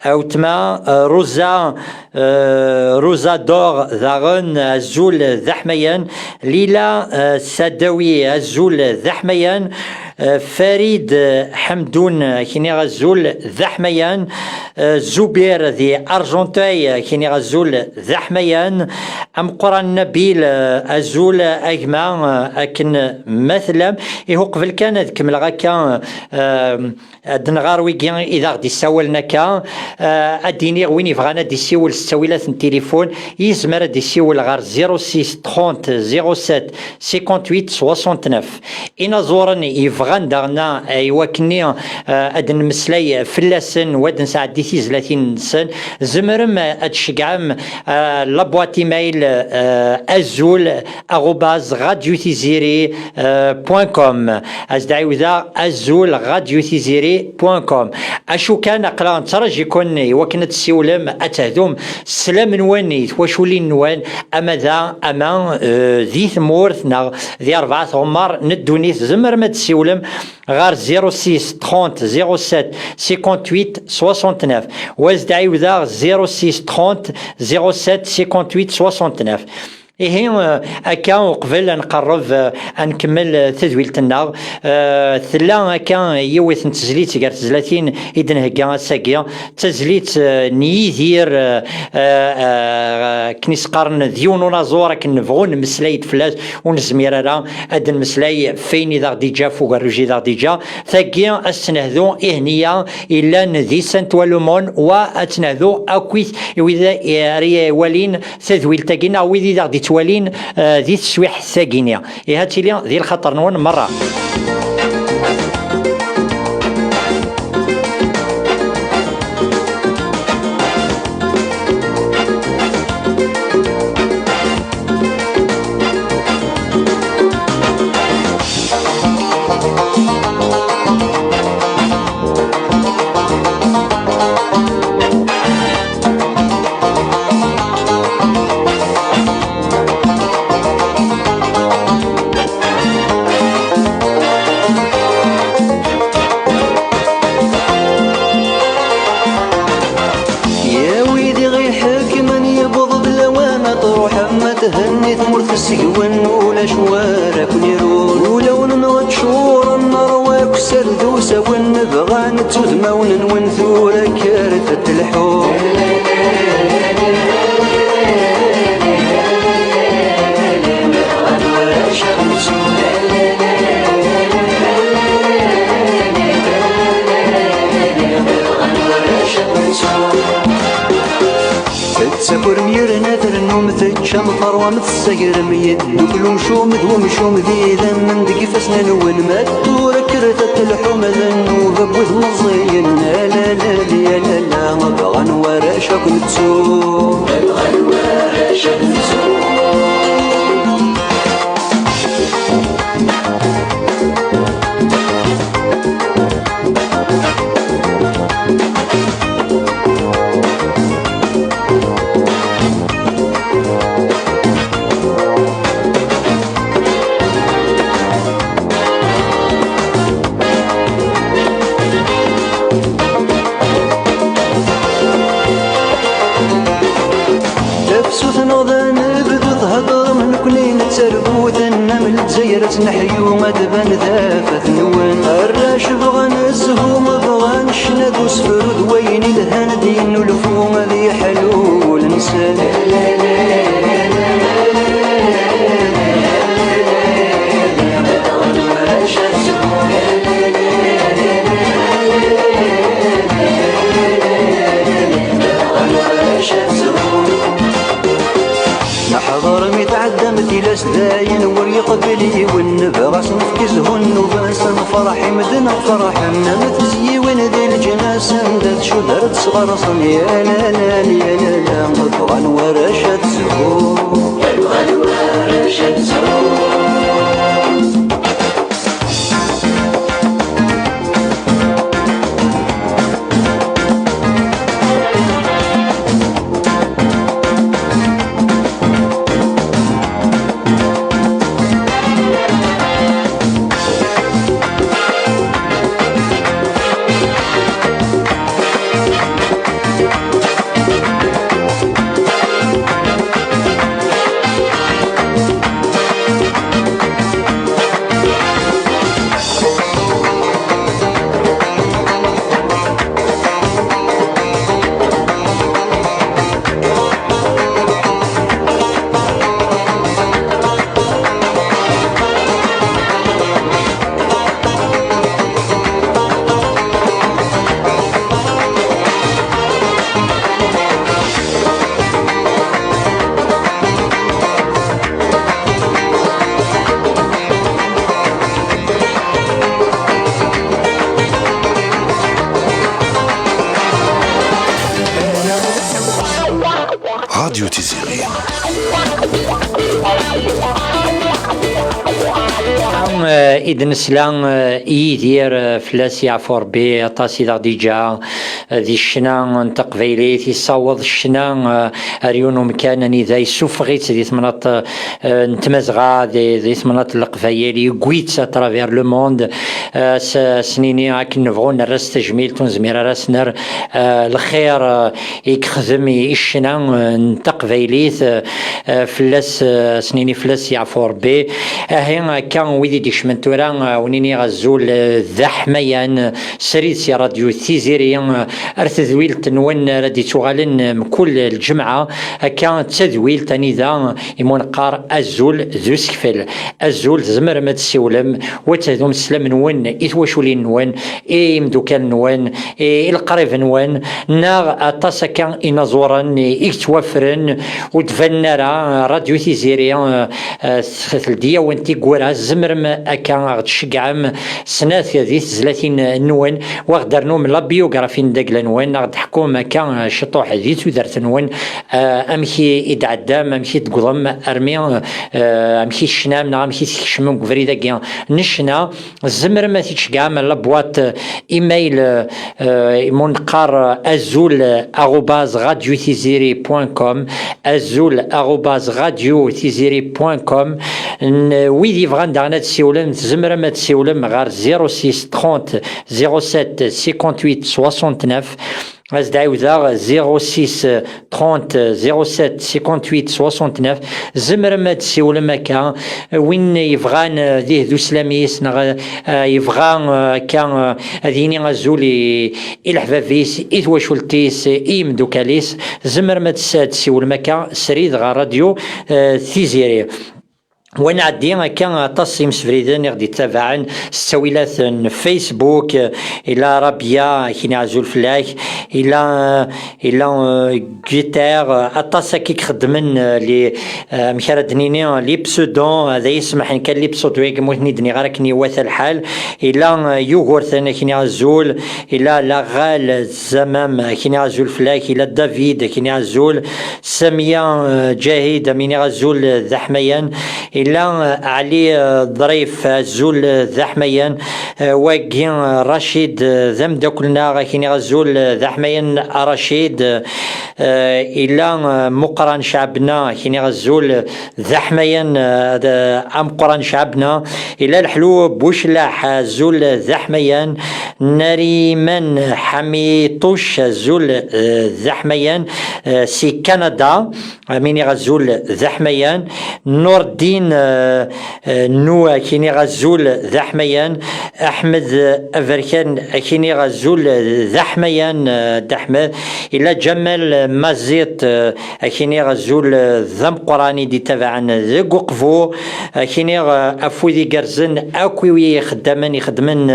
A wetma, eh, Ruza, eh, Ruza Dor daɣen, azul d aḥmayan. Lila, eh, Sadawi, azul d aḥmayan. Eh, Farid, eh, Ḥemdun, eh, k-iniɣ azul d aḥmayan. Eh, Zubir di Argenteuil, eh, k-iniɣ azul d aḥmayan. Ameqqran Nabil, eh, azul a gma, eh, akken ma tellam. Ihi uqbel kan ad kemmleɣ akka, eh, ad nɣer wigi i d aɣ-d-issawalen akka, eh, ad d-iniɣ win yebɣan ad d-issiwel s ttawilat n tilifun, yezmer ad d-issiwel ɣer zéro six trente zéro sept cinquante-huit soixante-neuf. Inaẓuren yebɣan daɣen, eh, i wakken-nni, eh, ad nmeslay fell-asen, u ad nesɛeddi tizlatin-nsen, tzemrem, eh, ad tceggɛem, eh, la boîte email, eh, azul arobase radio tiziri, eh, point com. Ad s-d-ɛiwdeɣ, azul radio tiziri point com. Acu kan, aql-aɣ nettraǧi-ken i wakken ad tessiwlem, ad tehdum sslam-nwen i twaculin-nwen, ama da, ama, eh, di tmurt neɣ di rebɛa tɣemmar n ddunit, tzemrem ad tessiwlem ɣer zéro six trente zéro sept cinquante-huit soixante-neuf. U ad s-d-ɛiwdeɣ, zéro six trente zéro sept cinquante-huit soixante-neuf. Ihi, eh, akka uqbel ad nqerreb, eh, ad nkemmel, eh, tadwilt-nneɣ, eh, tella akka yiwet n tezlit gar tezlatin i d-nhegga ass-agi. D tazlit, eh, n Yidir, eh, eh, eh, akken i s-qqaren, d yiwen unaẓur, akken nebɣu nemmeslay-d fell-as, ur nezmir ara ad d-nemmeslay ɣef wayen i d aɣ-d-iǧǧa, ɣef ugerruj i d aɣ-d-iǧǧa. Tagi, ad s-nehdu i Hniya, yellan di Saint-Ouen-l'Aumône, wa ad tt-nehdu akkit i wid ara iwalin tadwilt-agi, neɣ wid i d aɣ-d-ittwalin, eh, di teswiḥt-agi-nni. Ihi ad tili di lxaṭer-nwen merra. Di tmurt tesgwen ulac wara ken-irun. Ulawen-nneɣ ččuren n ṛṛwa akked serdus-awen, bɣan ttudmawen-nwen tura kkret ad telḥu. Tettakurem yerna trennum, teččam teṛwam, tessagrem, yeddukel umcum d umcum d idammen deg ifassen-nwen. Ma tura kkret ad telḥum, d nnuba n wid meẓẓiyen. Ala, ala, ala, ala, bɣan warrac ad ken-ttun. Bɣan warrac ad ken-ttun. Tafsut neɣ d anebdu theddrem, nekni nettargu, tennam Lezzayer ad tneḥyu, ad tban tafat-nwen. Arrac bɣan zzhu, bɣan ccna d usefru, d wayen ilhan ad d-yennulfu, ad yeḥlu wul-nsen. Neḥḍer mi tɛeddam tilas, dayen ur yeqbil yiwen, nebɣa s-nefk zzhu nnuba-nsen, nefreḥ i medden ad ferḥen, am tezyiwin di leǧnas anda tcudar ad sɣersen. Ya la la, ya la la, bɣan warrac ad zhun. Bɣan warrac ad zhun. Radio Tiziri. Eh, i d-nesla, eh, i Yidir, eh, fell-as yeɛfu Rebbi, aṭas i d aɣ-d-iǧǧa, eh, di ccna n teqbaylit, yessaweḍ ccna, eh, ar yiwen umkan anida yessufeɣ-itt di temnaḍt, eh, n Tmazɣa, di, di temnaḍt n Leqbayel, yewwi-tt à travers le monde. Eh, s-, s-nini akken nebɣu nerra-s tajmilt, ur nezmir ara s-nerr, eh, lxir, eh, i yexdem i, i ccna, eh, n teqbaylit, eh, eh, fell-as, eh, s-nini fell-as yeɛfu Rebbi. Ahi, akka, wid i d-ikecmen tura, eh, wen-iniɣ azul, eh, d aḥmayan, eh, srid si radyu Tiziri, eh, ar tedwilt-nwen ara d-ittuɣalen, eh, mkul lǧemɛa, akka d tadwilt anida i mu neqqar azul d usekfel. Azul, tzemrem ad tessiwlem, u ad tehdum sslam-nwen i twaculin-nwen, i imdukal-nwen, i, i leqrib-nwen, neɣ aṭas akka inaẓuren i, i yettwafren, ur d-banen ara. Radio Tiziri, eh, eh, teldi-yawen tiggura, tzemrem akka a ɣ-d-tceggɛem snat di tezlatin-nwen, u a ɣ-d-ternum la biographie n dagla-nwen, a ɣ-d-teḥkum akka, eh, ciṭuḥ di tudert-nwen, eh, amek i, i d-tɛeddam, amek i d-tewwḍem armi, eh, amek i tecnam neɣ amek i tkecmem deg ubrid-agi n ccna. Tzemrem ad t-id-tceggɛem ar la boîte email, eh, i mu neqqar, eh, azul arobase radio tiziri point com, azul arobase radio tiziri point com. N-, wid yebɣan daɣen ad siwlen, tzemrem ad siwlem ɣer zéro six trente zéro sept cinquante-huit soixante-neuf. As-d-ɛiwdeɣ, zéro six trente zéro sept cinquante-huit soixante-neuf. Tzemrem ad d-tessiwlem akka. Win yebɣan, eh, ad ihdu sslam-is, neɣ, eh, yebɣa, eh, akka, eh, ad yini azul i, i leḥbab-is, i twacult-is, i yimdukal-is, tzemrem ad tessiwlem akka srid ɣer radyu, eh, Tiziri. Wa nɛeddi akka, aṭas imsebriden i ɣ-d-yettabaɛen s ttawilat n Facebook. Ila Rabia, akini azul fell-ak. Ila, ila, euh, Guitar, aṭas akka i ixeddmen, euh, li, euh, amek ara d-nini, li pseudo, ad iyi-smaḥen kan li pseudo-agi, ur ten-id-nniɣ ara akken iwata lḥal. Ila, euh, Yugurten, akini azul. Ila Laɣal Zamam, akini azul fell-ak. Ila David, akini azul. Samia, euh, Ǧahid, am iniɣ azul d aḥmayan. Ila, euh, Ɛli, euh, Ḍrif, azul d aḥmayan. Euh, wagi, euh, Racid, euh, d ameddakel-nneɣ, ak iniɣ azul d aḥmayan a Racid. Euh, ila, euh, Muqran Cɛabna, ak iniɣ azul d aḥmayan, euh, d, ameqqran Cɛabna. Ila Leḥlu Buclaḥ, azul d aḥmayan. Nariman Ḥamiṭuc, azul, euh, d aḥmayan, euh, si Kanada. Am iniɣ azul d aḥmayan. Nurdin, euh, euh, Nu, ak iniɣ azul d aḥmayan. Aḥmed, euh, Aberkan, ak iniɣ azul d aḥmayan, euh, d Aḥmed. Ila Ǧamal Maziṭ, euh, ak iniɣ azul d ameqqran i d-itabaɛen deg Uqbu. Ak iniɣ, euh, afud igerrzen akk i wi ixeddamen, ixeddmen,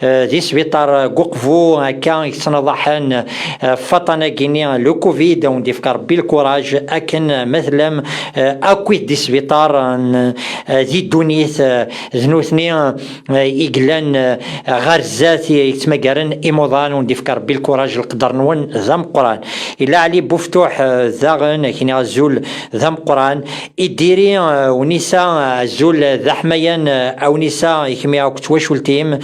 euh, di sbiṭar deg Uqbu, akka i yettnaḍaḥen, euh, faṭan-agi-nni, le covid, ad wen-d-ifk Rebbi lkuraj, akken ma tellam, euh, akkit di sbiṭar, euh, di ddunit, euh, d nutni, euh, i yellan, euh, ɣer zdat, i yettmagaren imuḍan, ad wen-d-ifk Rebbi lkuraj, leqder-nwen d ameqqran. Ila Ɛli Buftuḥ, euh, daɣen, ak iniɣ azul d ameqqran. Idiri, euh, Unisa, euh, azul d aḥmayan, euh, a Unisa, i kemmi akk d twacult-im.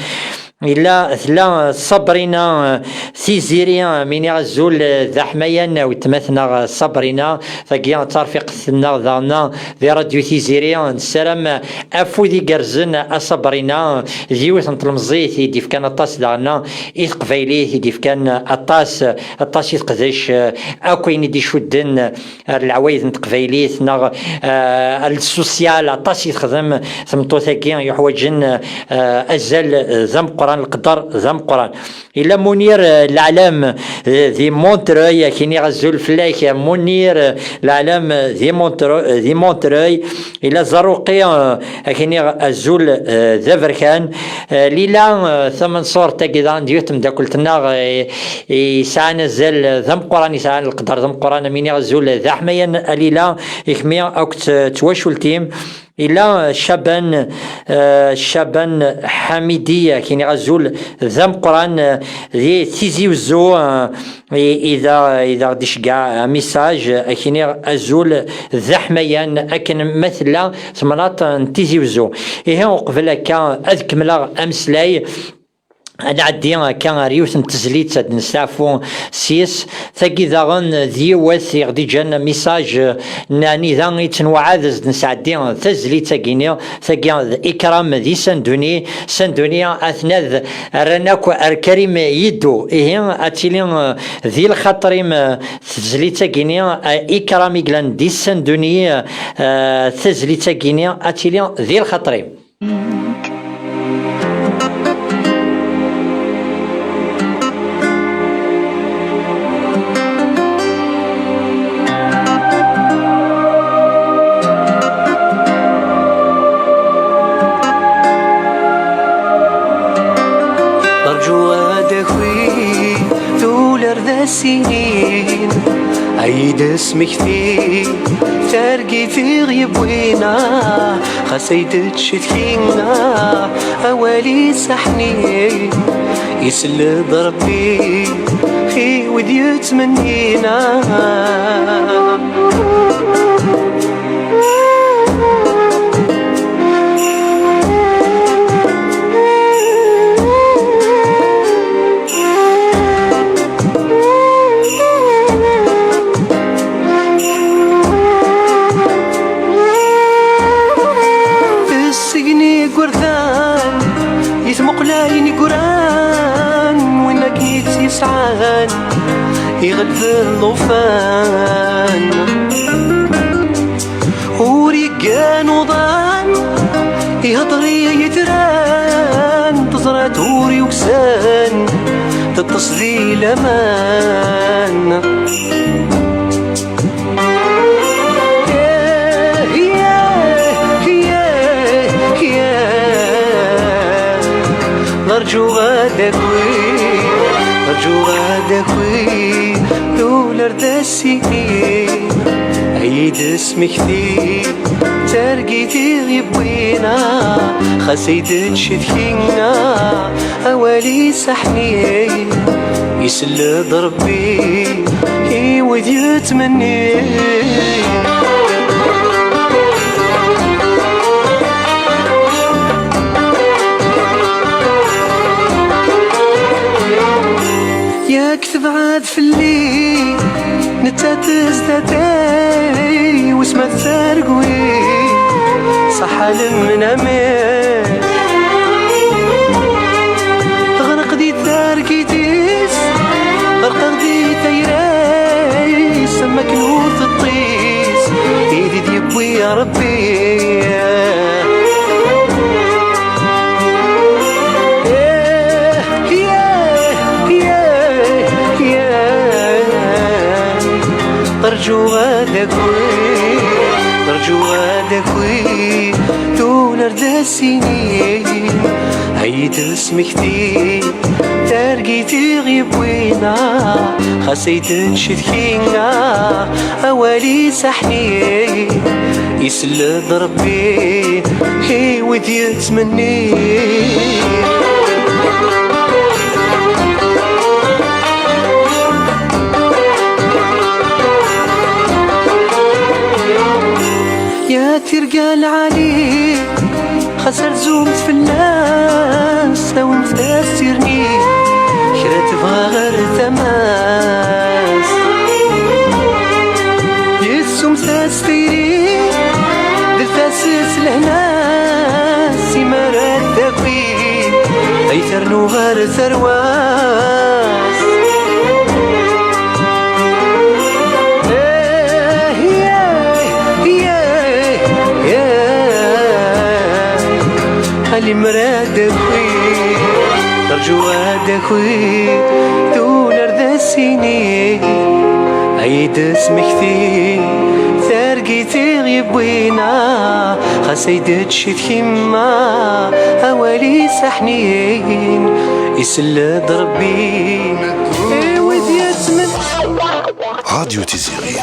Ila, tella, euh, Sabrina, euh, Tiziri, euh, am iniɣ azul, euh, d aḥmayan, euh, weltma-tneɣ, euh, Sabrina. Tagi d tarfiqt-nneɣ daɣen, euh, di radyu Tiziri. Nessaram, euh, afud igerrzen a Sabrina, euh, d yiwet n tlemẓit i d-ifkan aṭas daɣen, euh, i teqbaylit, i d-ifkan, euh, aṭas, euh, aṭas i teqdec, euh, akk ayen i d-icudden, euh, ar leɛwayed n teqbaylit, neɣ, euh, ar le social, aṭas i texdem tmeṭṭut-agi yuḥwaǧen, euh, azal, euh, d ameqqran, leqder d ameqqran. Ila Munir, euh, Leɛlam, euh, di Montreuil, ak iniɣ azul fell-ak, Munir, euh, Leɛlam, euh, di Montreuil, euh, di Montreuil. Ila Zaruqi, euh, ak iniɣ azul, euh, d aberkan. Euh, Lila, euh, Tamanṣurt, tagi daɣen d yiwet temdakelt-nneɣ, euh, yesɛan azal d ameqqran, yesɛan leqder d ameqqran, am iniɣ azul d aḥmayan a Lila, i kemmi akk d twacult-im. Ila Caban, euh, Caban Ḥamidi, ak iniɣ azul d ameqqran, euh, di Tizi Wezzu, euh, i, i da, i da ɣ-d-iceggeɛ amisaj, ak iniɣ azul d aḥmayan akken ma tella temnaḍt n Tizi Wezzu. Ihi uqbel akka ad kemmleɣ ameslay, ad nɛeddi akka ar yiwet n tezlit ad nesteɛfu s-yes. Tagi daɣen d yiwet i ɣ-d-iǧǧan misaj n anida i ttenwaɛad ad nesɛeddi tazlit-agi-nni. Tagi d Ikram di Sanduni. Sanduni atnad rran akk ar Karim Yeddu. Ihi ad tili di lxaṭer-im tezlit-agi-nni, Ikram i yellan di Sanduni, tazlit-agi-nni ad tili di lxaṭer-im. Rǧu ad d-aki tular d asinin, ay d-smekti targit i ɣ-yewwin, xas ay d-tcetki awal-is aḥnin, isell-d Rebbi i wid yettmennin. Tessegni igerdan, i tmuqlayin igran, win akken i tt-yesɛan. d llufan. Ur yeggan uḍan, ihedder i yitran, teẓra-t ur yuksan, teṭṭes di laman. Rǧuɣ ad d-taki, rǧuɣ ad d-taki, ula ar d as-ini, ay d-smekti, targit i ɣ-yewwin, xas ay d-ncetki, awal-is aḥnin, isell-d Ṛebbi i wid yettmennin. Yak tebɛed fell-i, nettat tezdat-i, wis ma tergwi, ṣaḥa lemnam-is. Teɣreq di targit-is, ɣerqeɣ di tayra-is, am akken ur teṭṭis, i d-yewwi Ṛebbi. Rǧu ad d-taki, rǧu ad d-taki, ula ar d as-ini, ay d-smekti, targit i ɣ-yewwin, xas ay d-ncetki, awal-is aḥnin, isell-d Ṛebbi i wid yettmennin. Ya tirga lɛali, xas rzumt fell-as, tawimt-as tirni, kra tebɣa ɣer tama-s. Yessumt-as tayri, dret-as s lehna, simara d-taki, ay ternu ɣer tarwa-s. Eh, yeah, yeah, yeah. Alimra d-aki, rǧu ad d-taki, ula ar d as-ini, ay d-smekti, targit i ɣ-yewwin, xas ay d-tcetki, awal-is aḥnin, isell-d Ṛebbi i wid yettmen. Radio Tiziri.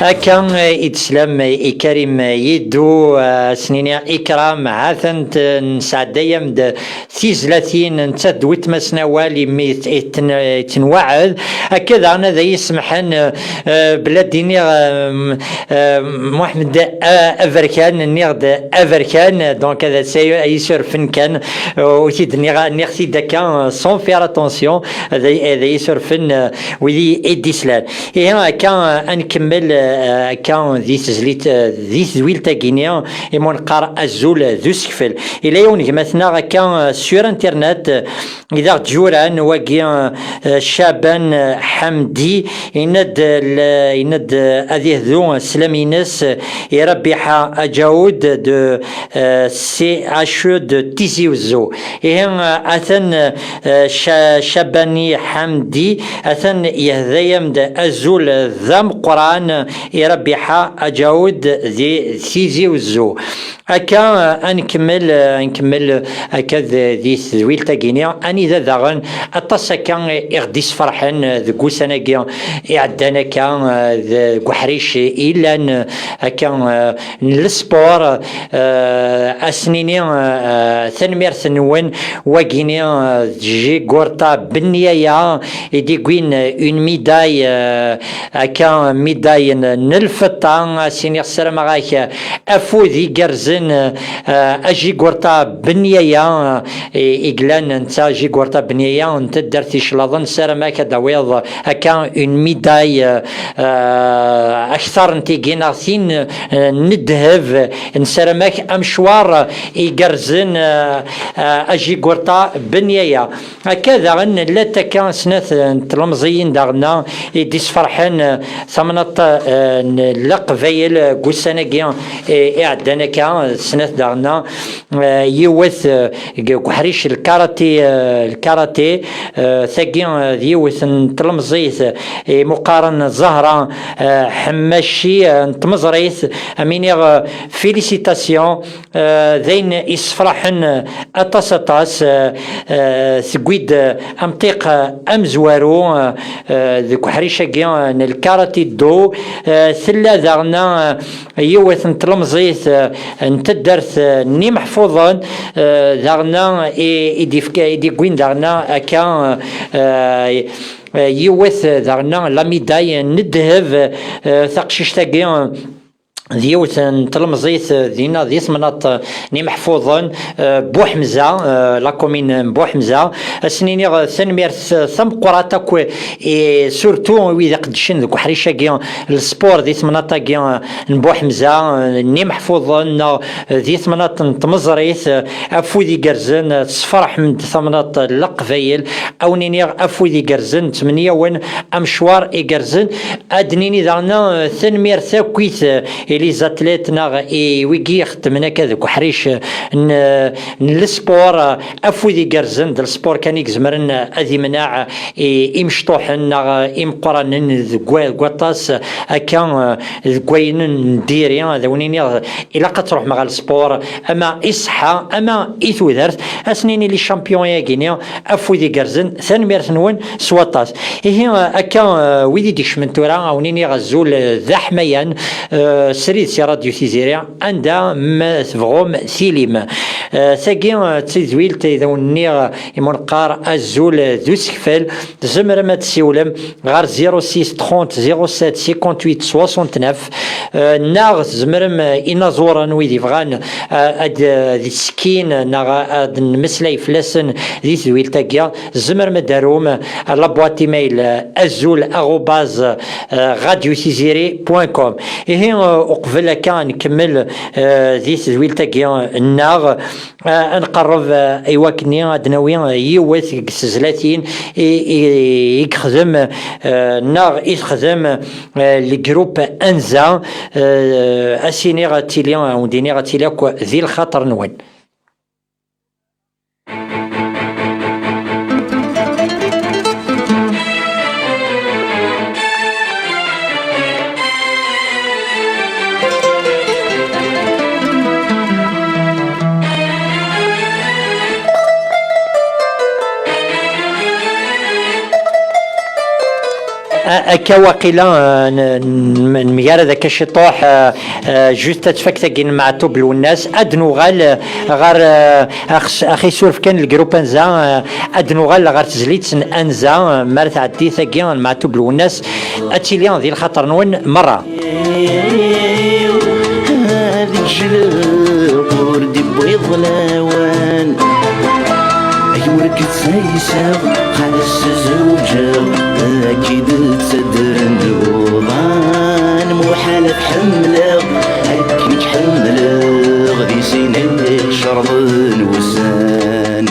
Akka, eh, i teslam, eh, i Karim, eh, Yeddu, eh, s-nini Ikram, ha-t-an, eh, nesɛedday-am-d tizlatin, netta d wetma-s n awal, imi t-, i ten-, i tenwaɛed. Akka daɣen ad iyi-semḥen, eh, eh, belli ad d-iniɣ, eh, eh, Muḥemmed, eh, Aberkan, nniɣ-d Aberkan, donc ad as-, ad iyi-surfen kan, ur t-id-nniɣ, nniɣ-t-id akka, eh, sans faire attention, ad ay-, ad iyi-surfen, eh, wid i, i d-islan. Ihi akka, eh, ad nkemmel, eh, akka di tezlit, eh, di tedwilt-agi-ni, imi ur neqqar azul d usekfel. Yella yiwen gma-tneɣ akka, eh, sur internet, eh, i d aɣ-d-yuran wagi, eh, Caban, eh, Ḥamdi, yenna-d, eh, l-, yenna-d, eh, ad ihdu sslam-ines, eh, i Rabiḥa Aǧawed de, eh, C H E de Tizi Wezzu. Ihi, eh, atan, eh, Ca-, Cabani Ḥamdi, atan yehda-yam-d azul d ameqqran i Rabiḥa Aǧawed di Tizi Wezzu. Akka, eh, ad nkemmel, eh, ad nkemmel, eh, akka d-, di tedwilt-agi-ni, anida daɣen aṭas akka i ɣ-d-isferḥen, eh, deg ussan-agi iɛeddan akka, eh, deg uḥric i llan, eh, akka, eh, n lespor, eh, ad s-nini, eh, tanemmirt-nwen, wagini, eh, d Jigurta Benyaya i d-iwwin, eh, une médaille, eh, akka médaille n lfeṭṭa, a s-iniɣ ssarameɣ-ak afud igerrzen, eh, a Jigurta Benyaya, eh, i, i yellan netta Jigurta Benyaya n taddart iclaḍen, ssarameɣ-ak ad d-tawiḍ akka une médaille, eh, eh, akteṛ n tigi neɣ tin, eh, n ddheb, nessaram-ak amecwar igerrzen, eh, eh, a Jigurta Benyaya. Akka daɣen llant akka snat n tlemẓiyin daɣen i d-isferḥen, eh, tamnaḍt, eh, n Leqbayel, eh, deg ussan-agi, eh, iɛeddan akka, snat daɣen, eh, yiwet, eh, deg uḥric lkarati, eh, lkarati, eh, tagi, eh, d yiwet n tlemẓit, eh, i muqqaren Zahra, eh, Ḥemmaci, eh, n tmeẓrit, am iniɣ, eh, félicitations. Eh, d ayen issefraḥen, eh, aṭas, aṭas, eh, eh, tewwi-d, eh, amṭiq, eh, amezwaru, eh, eh, deg uḥric-agi, eh, n lkarati do. Eh, tella daɣen, eh, yiwet n tlemẓit, eh, n taddart, eh, n Imeḥfuḍen, eh, daɣen i, i d-ifka, i d-iwwin daɣen akka, eh, eh, yiwet, eh, daɣen la médaille n ddheb, eh, taqcict-agi, eh, d yiwet n tlemẓit, eh, dinna di temnaḍt, eh, n Imeḥfuḍen, eh, Buḥemza, eh, la commune n Buḥemza. Ad sen-iniɣ, eh, tanemmirt, eh, tameqqrant akk, eh, surtout i wid iqeddcen deg uḥric-agi, le sport di temnaḍt-agi, eh, n Buḥemza, eh, n Imeḥfuḍen, neɣ, eh, di temnaḍt n tmeẓrit, eh, afud igerrzen, eh, tesferḥem-d tamnaḍt n Leqbayel. A wen-iniɣ afud igerrzen, ttemneyyawen amecwar igerrzen. Ad d-nini daɣen, eh, tanemmirt akkit, eh, i les athlètes neɣ i wigi ixeddmen akka deg uḥric, eh, n, n lespor, eh, afud igerrzen d lespor kan i izemren, eh, ad imneɛ, eh, i, imecṭuḥen neɣ, eh, imeqqranen deg wa-, deg waṭas, eh, akka, eh, deg wayen n diri, ad awen-iniɣ, ilaq ad truḥem ɣer lespor, ama i ṣṣeḥḥa, ama i tudert. Ad s-nini les champions-agi-ni, afud igerrzen, tanemmirt-nwen s waṭas. Ihi, akka, eh, wid i d-ikecmen tura, a wen-iniɣ azul, eh, d aḥmayan, eh, srid si Radio Tiziri, anda ma tebɣum tilim. Eh, tagi, eh, d tadwilt i d awen-nniɣ, eh, i mu neqqar azul, eh, d usekfel, tzemrem ad tessiwlem ɣer zéro six trente zéro sept cinquante-huit soixante-neuf, eh, neɣ tzemrem, eh, inaẓuren wid ibɣan, eh, ad, eh, ad d-skin neɣ ad nmeslay fell-asen di tedwilt-agi, tzemrem ad d-tarum, eh, la boîte email, eh, azul arobase, eh, radio tiziri point com. Ihi, eh, uqbel akka ad nkemmel, eh, di tedwilt-agi nneɣ, eh, ad nqerreb, eh, i wakken ad d-nawi, eh, yiwet deg tezlatin i, i, i yexdem, eh, neɣ i texdem, eh, le groupe Anza, eh, ad s-iniɣ ad tili, ad wen-d-iniɣ ad tili akk di lxaṭer-nwen. A-, akka waqila, eh, n-, n-, nemgarad akka ciṭuḥ, eh, eh, juste ad tfak tagi n Meɛtub Lwennas, ad nuɣal, eh, ɣer, eh, ax-, ax isuref kan le groupe Anza, eh, ad nuɣal ɣer tezlit n Anza, eh, mi ara tɛeddi tagi n Meɛtub Lwennas, ad tili di lxaṭer-nwen merra. Ad gejleɣ ur d-iwwiḍ lawan. Ay ur k-ttayseɣ, xas zewǧeɣ, ad k-id-ttadren d uḍan. Muḥal ad ḥemmleɣ, akken k-ḥemmleɣ, di sin icerḍen wussan.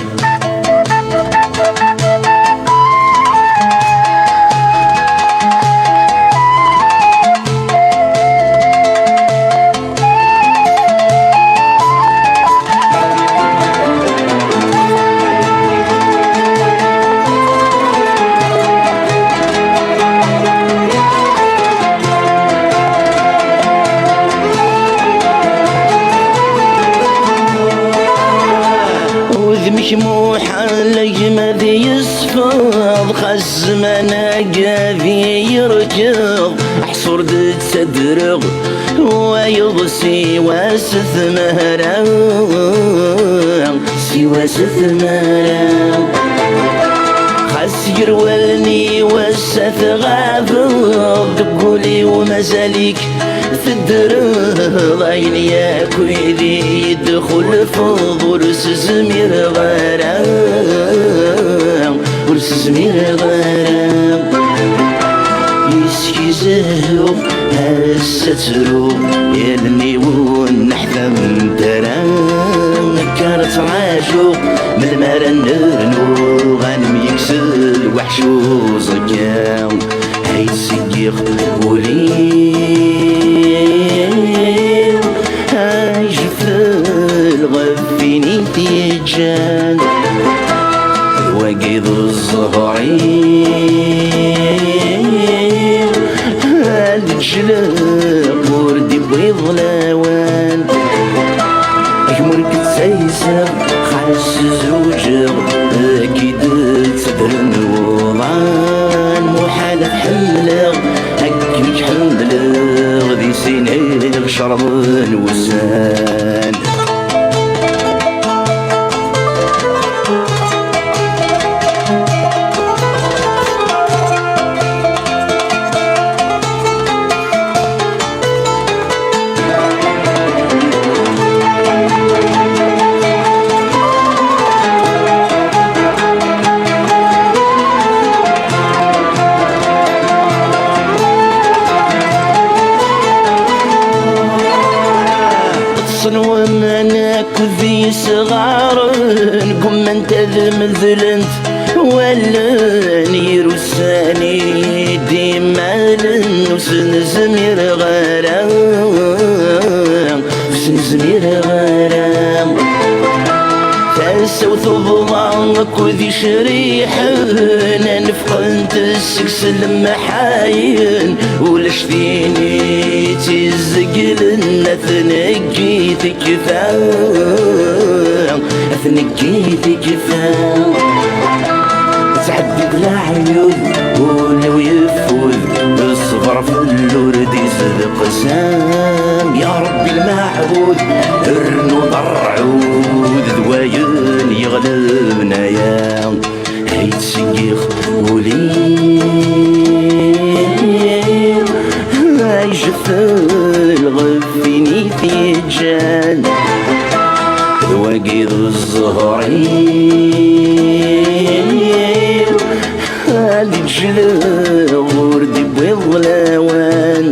Udem-ik muḥal a gma ad yesfeḍ, xas zzman-agi ad yerkeḍ. Aḥṣur d-ttadreɣ, wayeḍ siwa s tmehra, siwa s tmehra. Xas Sger wallen-iw ass-a tɣabeḍ, deg wul-iw mazal-ik teddreḍ. Ayen yakk i d-iyi-d-txulfeḍ ur s-zmireɣ ara, ur s-zmireɣ ara. Yes-k i zehhuɣ ass-a ttruɣ, allen-iw ur nneḥdamt ara. Akka ara ttraǧuɣ melmi ara nernu, ad nemyeksel weḥc uẓekka. Ay ttṣeggiɣ ul-iw, ay jeftel ɣef win i t-yeǧǧan. D wagi d zzher-iw, ad ǧǧleɣ ur d-iwwiḍ lawan. Gma ur k-ttayseɣ, xas zewǧeɣ, ad k-id ttadren wuḍan. Muḥal ad ḥemmleɣ akken i k-ḥemmleɣ, di sin i ɣ-cerḍen wussan. Ṭṭsen waman akked yisɣaren, ggumman ad medlent wallen, yir ussan i d-immalen, ur sen-zmireɣ ara, ur sen-zmireɣ ara. Tasa-w tebḍa akked icriḥen, anef qqent seg-s lemḥayen, ulac tin i tt-izeglen, ad tneggi tikfa, ad tneggi tikfa. Ttɛeddi-d leɛyud, ul-iw yeffud, ṣṣber fell-ur d-izdeq sam. Ya Ṛebbi lmeɛbud, rnu-d ṛṛɛud d wayen yeɣleben aya. Ay ttṣeggiɣ ul-iw, ay jeftel ɣef win i t-yeǧǧan. D wagi d zzher-iw, ad ǧǧleɣ ur d-iwwiḍ lawan.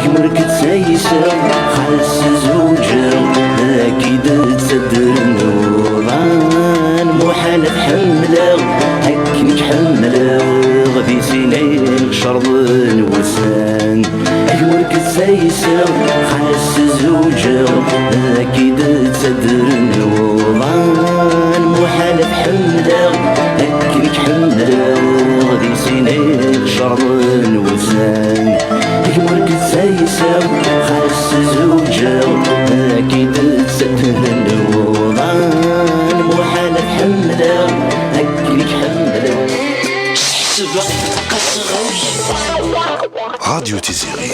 Gma ur k-ttayseɣ, xas zewǧeɣ, ad k-id-ttadren wuḍan. Muḥal ad ḥemmleɣ akken i k-ḥemmleɣ, di sin ay ɣ-cerḍen wussan. Gma ur k-ttayseɣ, xas zewǧeɣ, ad k-id-ttadren wuḍan. Muḥal ad ḥemmleɣ akken i k-ḥemmleɣ, di sin ay ɣ-cerḍen wussan. Gma ur k-ttayseɣ, xas zewǧeɣ, ad k-id-ttadren wuḍan. Muḥal ad ḥemmleɣ akken i k-ḥemmleɣ. Ḥesbeɣ qqaseɣ-ak. Radio Tiziri.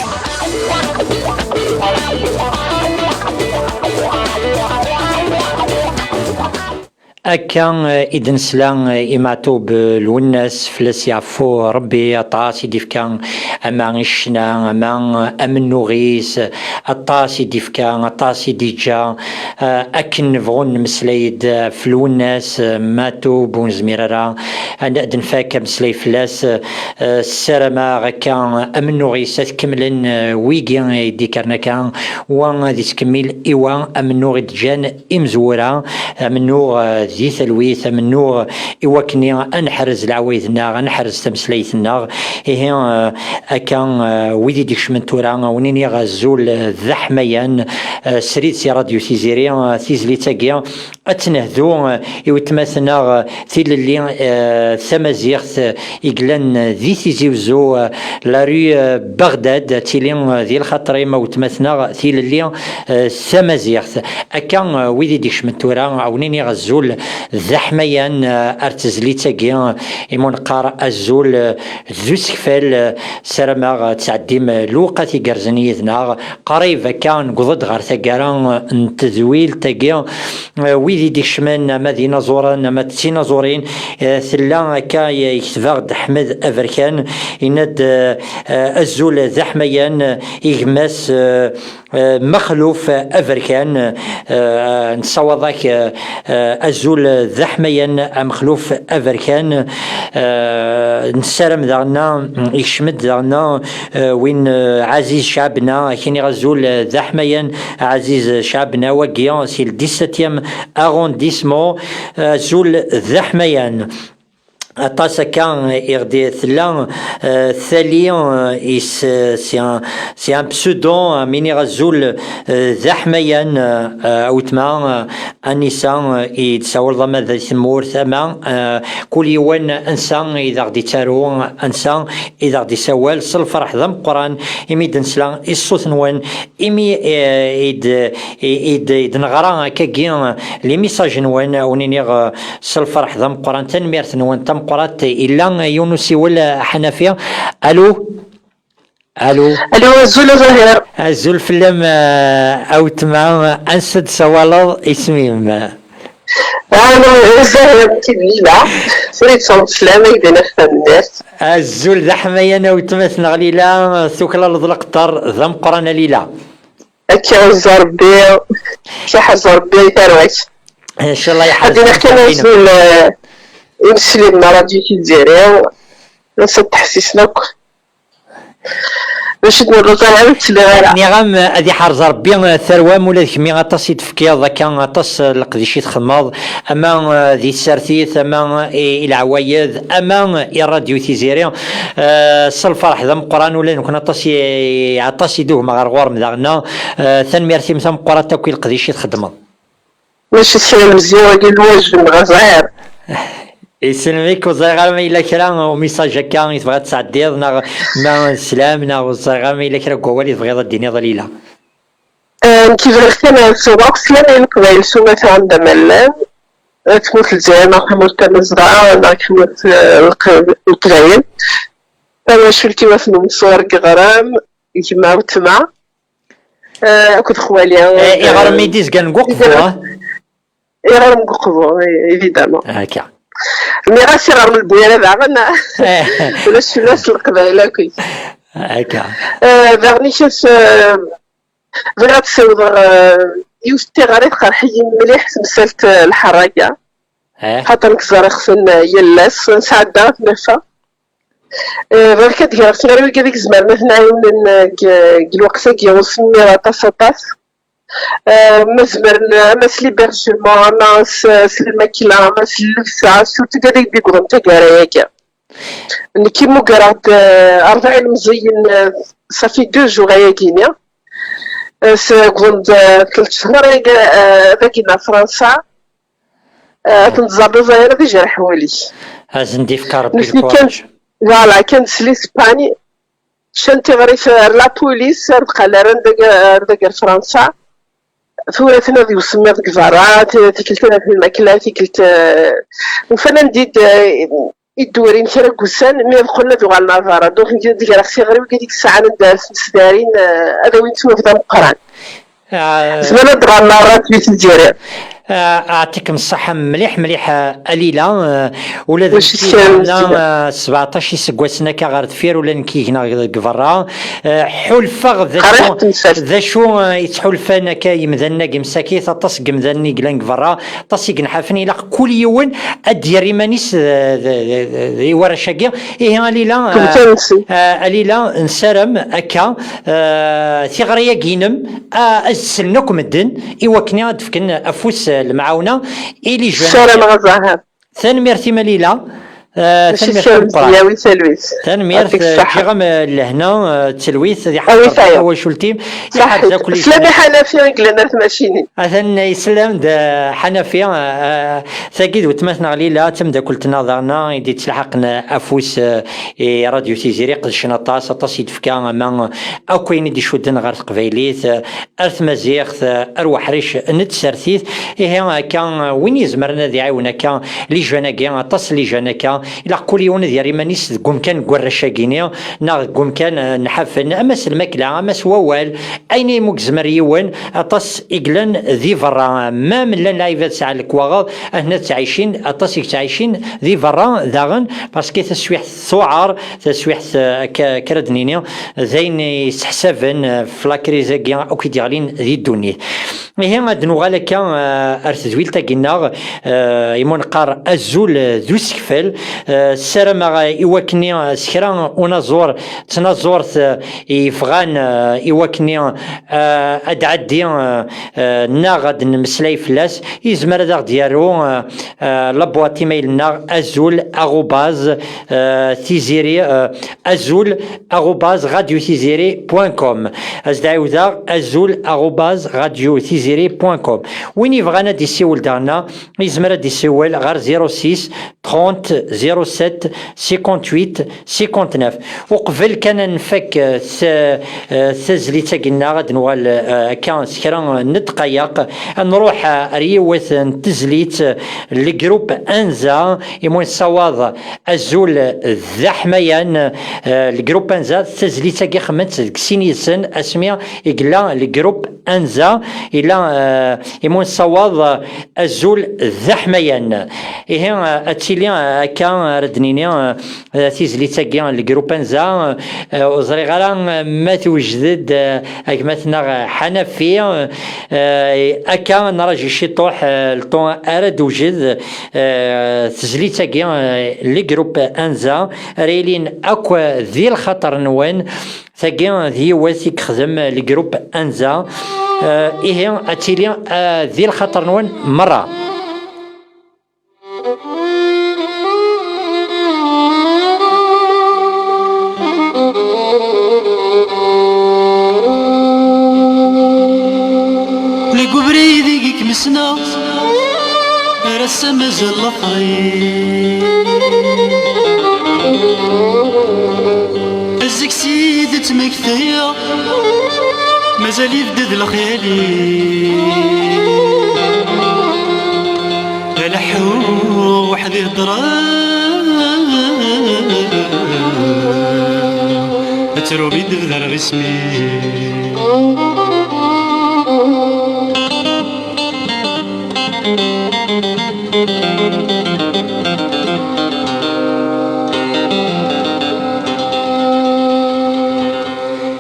Akka, eh, i d-nesla, eh, i Maɛtub, eh, Lwennas, fell-as yeɛfu Rebbi, aṭas i d-ifka ama i ccna, ama amennuɣ-is, aṭas i d-ifka, aṭas i d-iǧǧa, eh, akken nebɣu nemmeslay-d, eh, f Lwennas, eh, Maɛtub, ur nezmir ara ad d-nfak ameslay fell-as, eh, ssarameɣ akka amennuɣ-is ad t-kemmlen, eh, wigi i d-ikkren akka, wa ad yettkemmil i wa amennuɣ i d-ǧǧan imezwura, amennuɣ, eh, di talwit, amennuɣ i wakken ad neḥrez leɛwayed-nneɣ, ad neḥrez tameslayt-nneɣ. Ihi, eh, akka, eh, wid i d-ikecmen tura, a wen-iniɣ azul, eh, d aḥmayan, eh, srid si Radio Tiziri, eh, tizlit-agi, ad tt-nehdu, eh, i wetma-tneɣ, eh, tilelli, eh, tamaziɣt, eh, i yellan, eh, di Tizi Uzzu, eh, la rue, eh, Bagdad, ad tili, eh, di lxaṭer-im a wetma-tneɣ tilelli, eh, tamaziɣt. Akka, eh, wid i d-ikecmen tura, a wen-iniɣ azul, d aḥmayan, eh, ar tezlit-agi, eh, imi neqqar azul, eh, d usekfal, eh, ssarameɣ ad tesɛeddim, eh, lewqat igerrzen yid-neɣ, qrib akka newweḍ-d ɣer taggara, eh, n tedwilt-agi, eh, wid i d-ikecmen ama d inaẓuren ama d tinaẓurin, eh, tella akka, eh, yekteb-aɣ-d Ḥmed Aberkan, yenna-d, eh, eh, azul d aḥmayan, eh, i gma-s, eh, eh, Mexluf Aberkan, eh, nessawaḍ-ak, eh, eh, azul d aḥmayan a Mexluf Aberkan, eh, nessaram daɣen, ikcem-d daɣen, eh, win, eh, Ɛaziz Cabna, ak-iniɣ azul d aḥmayan a Ɛaziz Cabna, wagi si le dix-septième arrondissement, eh, azul d aḥmayan. Aṭas akka i ɣ-d tella, eh, tali, eh, is, eh, c'est un, c'est un pseudo, eh, mi niɣ azul, eh, d aḥmayan, eh, eh, a wetma, eh, Anisa, eh, i d-tsawleḍ ama d tmurt, ama, eh, kul yiwen ansa i d aɣ-d-ittaru, ansa i d aɣ-d-issawal s lferḥ d ameqqran, imi d-nesla i ṣṣut-nwen, imi, eh, i d-, i, i d-, i d-neɣra akkagi, eh, les messages-nwen, a wen-iniɣ, eh, s lferḥ d ameqqran, tanemmirt-nwen tameqqrant. Illa yiwen usiwel, eh, Ḥanafi. Alu? Alu? Alu, azul a Zahir. Azul fell-am, eh, a wetma, ansa d-sawaleḍ, isem-im? Alu, a Zahir, nekk d Lila. Tura yettṣaḍ sslam, ay d-iniɣ tanemmirt. Azul d aḥmayan a wetma-tneɣ Lila, tuklaleḍ leqder d ameqqran a Lila. Akka iḥrez Rebbi, akka iḥrez Rebbi i tarwa-k. Ncallah iḥrez. Ad d-iniɣ kan azul, eh, i imesliben n Radio Tiziri, ansa d-ttḥessisen akk. Mačči d nruẓ ara, ur ttliɣ ara. Nniɣ-am ad iḥrez Rebbi, eh, tarwa-m, ula d kemmi aṭas i d-tefkiḍ akka, aṭas, eh, leqdic i txedmeḍ, ama, eh, di tsertit, ama i, i leɛwayed, ama i Radio Tiziri. Eh, s lferḥ d ameqqran, ula d nekkni aṭas i, aṭas i d-ugmeɣ ɣer ɣur-m daɣen. Eh, tanemmirt-im tameqqrant akk i leqdic i txeddmeḍ. Mačči s kra n lemziyya, wagi d lwajeb-nneɣ a Zahir. Isellem-ik, ur ẓriɣ ara ma yella kra umisaj akka i tebɣiḍ ad tesɛeddiḍ, neɣ ma d sslam, neɣ ur ẓriɣ ara ma yella kra n wawal i tebɣiḍ ad d-tiniḍ a Lila. Eh, nekk bɣiɣ kan ad ssiwḍeɣ sslam i Leqbayel s umata anda ma llan, eh, tmurt n Lezzayer neɣ tamurt Tamazɣa neɣ tamurt, eh, Leq-, Leqbayel. Tawacult-iw At Menṣur deg Iɣrem, gma, wetma, eh, akked xwali. Eh, Iɣrem i d-izgan deg Uqbu, ah? Iɣrem deg Uqbu, eh, évidemment. Akka. Nniɣ-as Iɣrem n Lbuyra daɣen. Eh. Ulac fell-as Leqbayel akk. Akka. Eh, daɣen ikas, eh, bɣiɣ ad ssiwḍeɣ, eh, yiwet n tiɣri tqerḥ-iyi mliḥ, temsalt, eh, lḥerraga. Eh. Xaṭer nekk ẓriɣ-ten, eh, yal ass, nesɛedda akken afa. Eh, bɣiɣ kan ad d-greɣ tiɣri wigi ad k-zemren ad ten-ɛiwnen, eh, deg, deg lweqt-agi usemmiḍ aṭas, aṭas. Eh, ma zemren, ama s l'hébergement, ama s, s lmakla, ama s llebsa, surtout ad ak-d-igḍen taggara-agi. Nekk mmugreɣ-d, eh, rebɛa ilemẓiyen, eh, ça fait deux jours ayagi-ni. Eh, s-, wwḍen-d, eh, tlata cchur ayagi, eh, dagi n Fransa. Eh, ad ten-tẓerreḍ ayen ad ijreḥ wul-ik. Ad sen-d-ifk Rebbi lkuraǧ. Voilà, kan s l'Espagne. Ččan tiɣrit ar la police, ar dqal ar anda, ar dagi ar Fransa. Tura atan ad yewsemmiḍ deg berra, ti-, tikkelt ad lmakla, tikkelt, eh, ufan anda i d-, eh, i d-urin kra n wussan, mi ad qqlen ad uɣalen ar berra. Donc, nekk ad d-greɣ tiɣri, wigad i yesɛan anda ara ten-sdarin, eh, ad awin ttwab d ameqqran. Ah. Zemren ad ɣren ṛṛadyu Tiziri. Ah, aɛṭikem ṣṣeḥḥa mliḥ, mliḥ, ah, a Lila. Ah, ula d nekk, ah, sbeɛṭac iseggasen akka ɣer deffir, ula d nekk gneɣ deg berra. Ah, ḥulfaɣ d acu, d acu, ah, i ttḥulfan akka yimdanen-agi msakit, aṭas n yimdanen i yellan deg berra, aṭas i yenḥafen, ilaq kul yiwen ad d-yerr iman-is, ah, d, d, d, d, i warrac-agi. Ihi a Lila, ah, a Lila, nessaram akka, ah, tiɣri-agi-inem, ah, ad s-slen akk medden, i wakken ad d-fken afus, ah, lemɛawna i les jeunes. Ssarameɣ a Zahar. Tanemmirt-im a Lila. Ah, mačči tanemmirt s tameqqrant. Yawi talwit. Tanemmirt, yɛṭik ṣṣeḥḥa. Ǧǧiɣ-am, eh, lehna, eh, d talwit, ad iḥfeḍ Ṛebbi tawacult-im, iḥrez akk lejdud. Slam i Ḥanafi i yellan ar tmacinin. Atan yeslam-d, eh, Ḥanafi, eh, tagi d weltma-tneɣ Lila, d tameddakelt-nneɣ daɣen, i d-yettlḥaqen afus, eh, i Radio Tiziri, qedcen aṭas, aṭas i d-tefka, ama akk ayen i d-icudden ɣer teqbaylit, eh, ar tmaziɣt, ar weḥric n tsertit. Ihi akka, win izemren ad iɛiwen akka lijan-agi, aṭas n lijan akka, ilaq kul yiwen ad yerr iman-is deg umkan n warrac-agi-ni, neɣ deg umkan, eh, n ḥafen, ama s lmakla, ama s wawal, ayen imu yezmer yiwen, aṭas i yellan di berra, ma llan lɛibad sɛan lekwaɣeḍ, atna ttɛicin, aṭas i yettɛicin di berra daɣen, parce que taswiḥt tuɛer, taswiḥt, eh, k-, kra d-nini, d ayen yesseḥsaben, eh, f la crise-agi akk i d-yeɣlin di ddunit. Ihi, ad nuɣal akka, eh, ar tedwilt-agi-nneɣ, eh, imu neqqar azul, eh, d usekfel. Eh, ssarameɣ, eh, i wakken, eh, s kra unaẓur, d tnaẓurt, eh, yebɣan, eh, i wakken, eh, ad d-ɛeddi, eh, eh, neɣ ad d-nemmeslay fell-as, yezmer ad aɣ-d-yaru, eh, eh, la boîte email-nneɣ, azul arobase, eh, tiziri, eh, azul arobase radio tiziri point com. Ad s-d-ɛiwdeɣ, azul arobase radio tiziri point com. Win yebɣan ad d-isiwel daɣen, yezmer ad d-isiwel ɣer zéro six trente zéro sept cinquante-huit cinquante-neuf. Uqbel kan ad nfak, eh, s-, eh, tazlit-agi-nneɣ, ad nuɣal, eh, akka s kra n ddqayeq, ad nruḥ, eh, ar yiwet n tezlit, eh, legrup Anza, imu nessawaḍ azul d aḥmayan, eh, legrup Anza, tazlit-agi xemmem-tt deg sin yid-sen, asmi i yella legrup Anza, yella, eh, imu nessawaḍ, eh, azul d aḥmayan. Ihi, eh, ad tili, eh, akka ara d-nini, eh, eh, tizlit-agi n legrup Anza, eh, ur ẓriɣ ara, eh, ma tewjed-d, eh, a gma-tneɣ, eh, Ḥanafi, eh, akka nraji ciṭuḥ, eh, le temps ara d-tewjed, eh, tezlit-agi, eh, legrup Anza, ara yilin akk, eh, di lxaṭer-nwen. Tagi d yiwet i yexdem legrup Anza. Eh, ihi, ad tili, eh, di lxaṭer-nwen merra. Deg ubrid i yekmesneɣ, ar ass-a mazal later-i. Zik s-id ttmektiɣ, mazal yebded lexyal-i. Aleḥḥu weḥd-i heddreɣ, ttruɣ mi d-bder isem-i.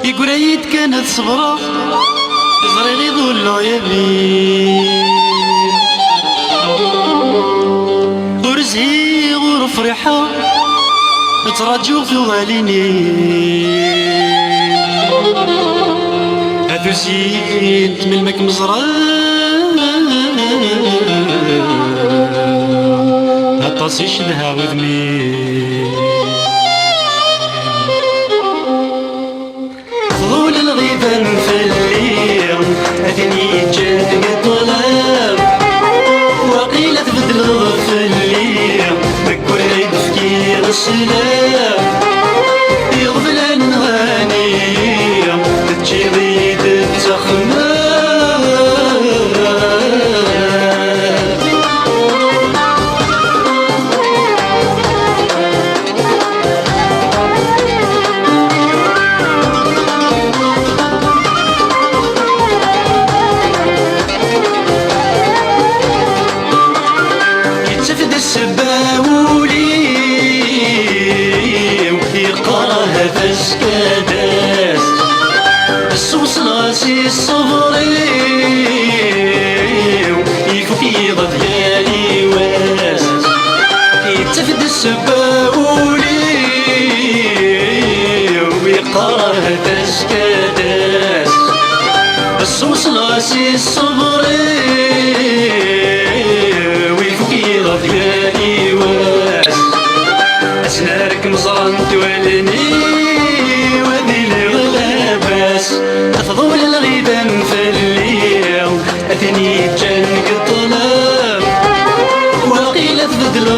Yeggra-yi-d kan ad ṣebreɣ, ẓriɣ iḍul leɛyab-i. Ur zhiɣ, ur friḥeɣ, ttraǧuɣ tuɣalin-im. A tusint melmi ad kem-ẓreɣ, aṭas i cedhaɣ udem-im. Fḍul lɣiban fell-i, a tin yeǧǧan deg ṭṭlam. Waqila tbeddleḍ fell-i, deg wurra i d-fkiɣ sslam. Iɣeblan nɣan-iyi, teǧǧiḍ-iyi-d d taxemmamt. Yettaf-d ssebba wul-iw yeqqar taskadast. Sewṣleɣ-as i ṣṣber-iw, ifuk yiḍ ad yali wass. Yettaf-d ssebba ul-iw, yeqqar taskadast. Sewṣleɣ-as i ṣṣber-iw, ifuk yiḍ ad yali wass.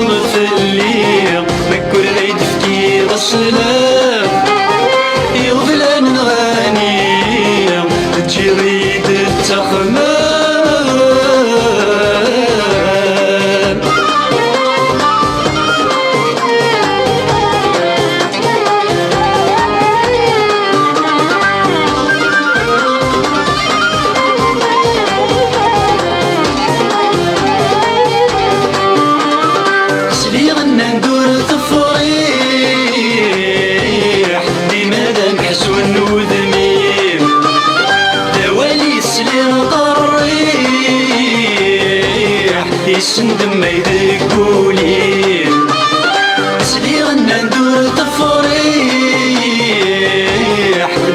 Fell-i, ma kul ay d-tefkiḍ sslam, iɣeblan nɣan-iyi, teǧǧiḍ-iyi-d ttaxmam. Sliɣ nnan-d ur tefriḥ, dima d ameḥzun n udem-im. D awal i sliɣ qerriḥ, yessendemmay deg wul-im. Sliɣ nnan-d ur tefriḥ,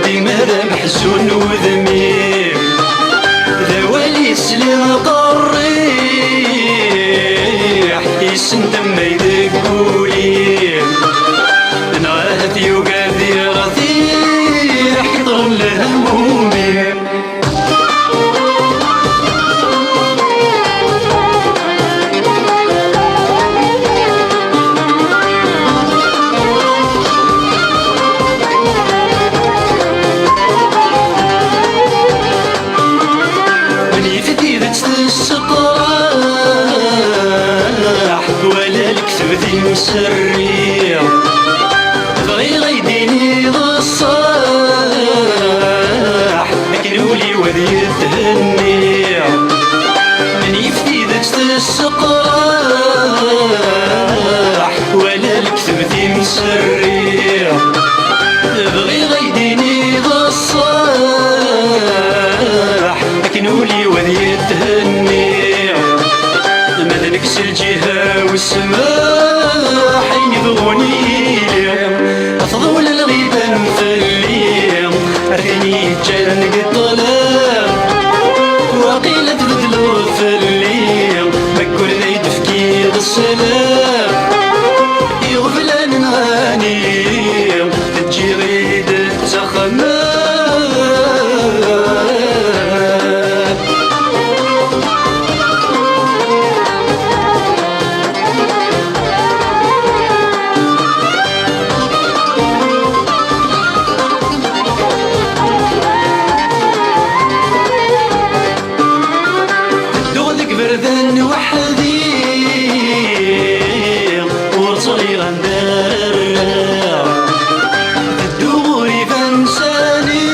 dima d ameḥzun n udem-im. D awal i sliɣ qerriḥ, yessendemmay deg wul-im. Neɣ ahat yugar diɣ tiḥiḍ n lehmum-im. Menyif tidet tesseqraḥ, wala lekdeb d imserri. Bɣiɣ ay d-tiniḍ ṣṣeḥ, akken ul-iw ad yethenni. Menyif tidet tesseqraḥ, wala lekdeb d imserri. Bɣiɣ ay d-tiniḍ ṣṣeḥ, akken ul-iw ad yethenni. Ma d nekk s lǧiha-w ssmaḥ, ayen ibɣun yili, tḍul lɣiba-m fell-i, ar tin yeǧǧan deg ṭṭlam. Waqila tbeddleḍ fell-i, ma kul ay d-tefkiḍ sslam. Iɣeblan nɣan-iyi, teǧǧiḍ-iyi-d ttaxmam. Tedduɣ deg iberdan weḥd-i, ur ẓriɣ anda ara rreɣ. Tedduɣ ur iban sani,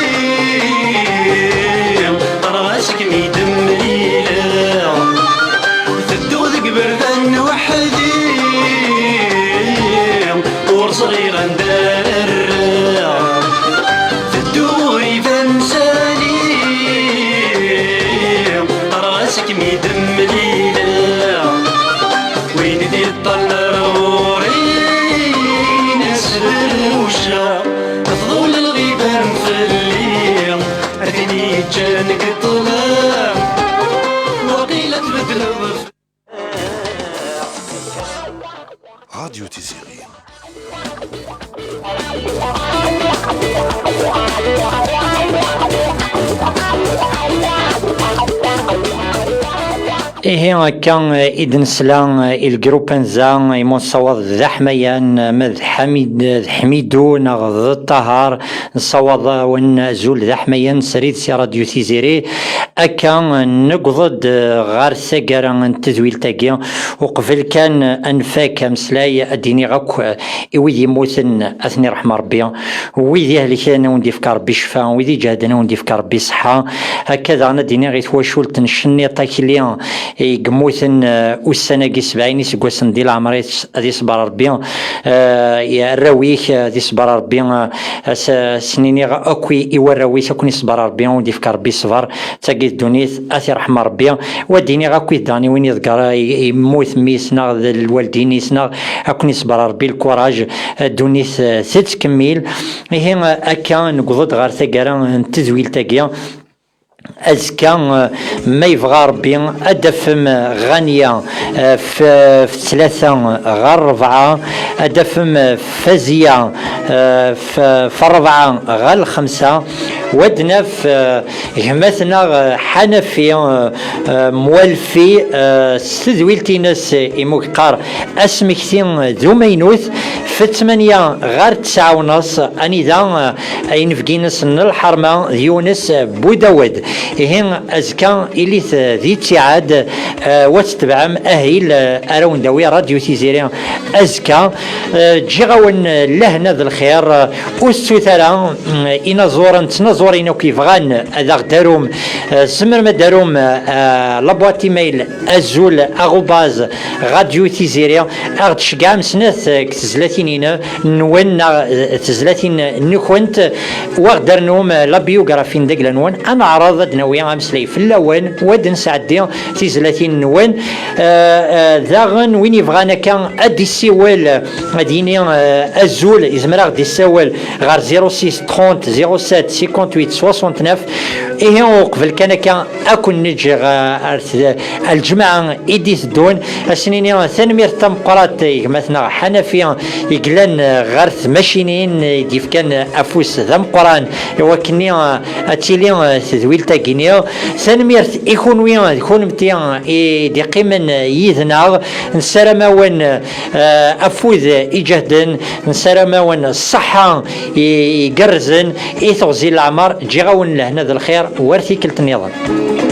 qqareɣ-as akken i d-mlileɣ. Tedduɣ deg iberdan weḥd-i, ur ẓriɣ anda ara rreɣ. Tedduɣ ur iban sani, qqareɣ-as akken i d-mlileɣ. Win i d-yeṭṭallen ar ɣur-i, ini-as drewceɣ. Tḍul lɣiba-m fell-i, ar tin yeǧǧan deg ṭṭlam. Waqila tbeddleḍ. Radio Tiziri. Ihi akka, eh, i d-nesla, eh, i lgrup anza, eh, imu nessawaḍ d Aḥmayan, eh, ma d Ḥamid, d Ḥmidu, neɣ d Ṭahar, nessawaḍ-awen azul d Aḥmayan srid si Radio Tiziri. Akka, eh, newweḍ-d, eh, ɣer taggara n tedwilt-agi. Uqbel kan, eh, ad nfak ameslay, ad d-iniɣ akk, eh, i wid yemmuten, ad ten-iṛḥem Ṛebbi. Wid ihelken, ad wen-d-ifk Ṛebbi ccfa. Wid iǧehden, ad wen-d-ifk Ṛebbi ṣṣeḥḥa. Akka daɣen ad d-iniɣ i twacult n Cenniṭ Akli i yemmuten, eh, ussan-agi sebɛin iseggasen di leɛmer-is, ad iṣber Ṛebbi, eh, i arraw-ik, eh, ad iṣber Ṛebbi, eh, as-, as-niniɣ akk i, i warraw-ik, ad ken-iṣber Ṛebbi, ad wen-d-ifk Ṛebbi ṣṣber. D tagi d ddunit, ad t-iṛḥem Ṛebbi. Wa d-iniɣ akkit daɣen i win iḍegger, i, yemmut mmi-s neɣ d lwaldin-is neɣ, ad ken-iṣber Ṛebbi lkuraj, ddunit, eh, tettkemmil. Ihi, eh, akka newweḍ-d ɣer taggara n tedwilt-agi. Azekka, eh, ma yebɣa Rebbi, ad d-tafem, eh, Ɣanya, eh, f-, f tlata ɣer rebɛa, ad d-tafem, eh, Faziya, eh, f-, f rebɛa ɣer lxemsa, u ad d-naf, eh, gma-tneɣ, eh, Ḥanafi, eh, eh, Mwalfi, eh, s tedwilt-ines i mu yeqqar asmekti d umaynut, f ttmanya ɣer tesɛa u nneṣ, anida, eh, inebgi-ines n lḥerma d Yunes Budawed. Ihi, azekka ilit di ttiɛad, eh, wa tetebɛem ahil, eh, ara wen-d-awi Radio Tiziri azekka. Eh, ǧǧiɣ-awen, eh, lehna d lxir, eh, ur tettut ara, mm, inaẓuren d tnaẓurin akk yebɣan ad aɣ-d-arum, eh, tzemrem ad d-arum, eh, la boîte email azul arobase radio tiziri, aɣ-d-tceggɛem snat, eh, deg tezlatin-inu, nwen neɣ, eh, tezlatin-nkent, u aɣ-d-rnum, eh, la biographie n dagla-nwen, ad neɛreḍ ad d-nawi ameslay fell-awen, u ad d-nesɛeddi tizlatin-nwen. Eh, eh, daɣen win yebɣan akka ad d-issiwel, ad d-yini, eh, azul, yezmer ad aɣ-d-issawel ɣer zéro six trente zéro sept cinquante-huit soixante-neuf. Ihi uqbel kan akka, ad ken-neǧǧ ɣer, ar t-, ar lǧemɛa i d-iteddun. Ad sen-nini tanemmirt tameqqrant i gma-tneɣ Ḥanafi i yellan ɣer tmacinin i d-yefkan afus d ameqqran i wakken-nni ad tili tedwilt-agi-nni. Tanemmirt i kunwi d kunemti i d-iqqimen yid-neɣ. Nessaram-awen, eh, afud iǧehden, nessaram-awen ṣṣeḥḥa i-, igerrzen i teɣzi n leɛmer. Ǧǧiɣ-awen lehna d lxir war tikkelt nniḍen.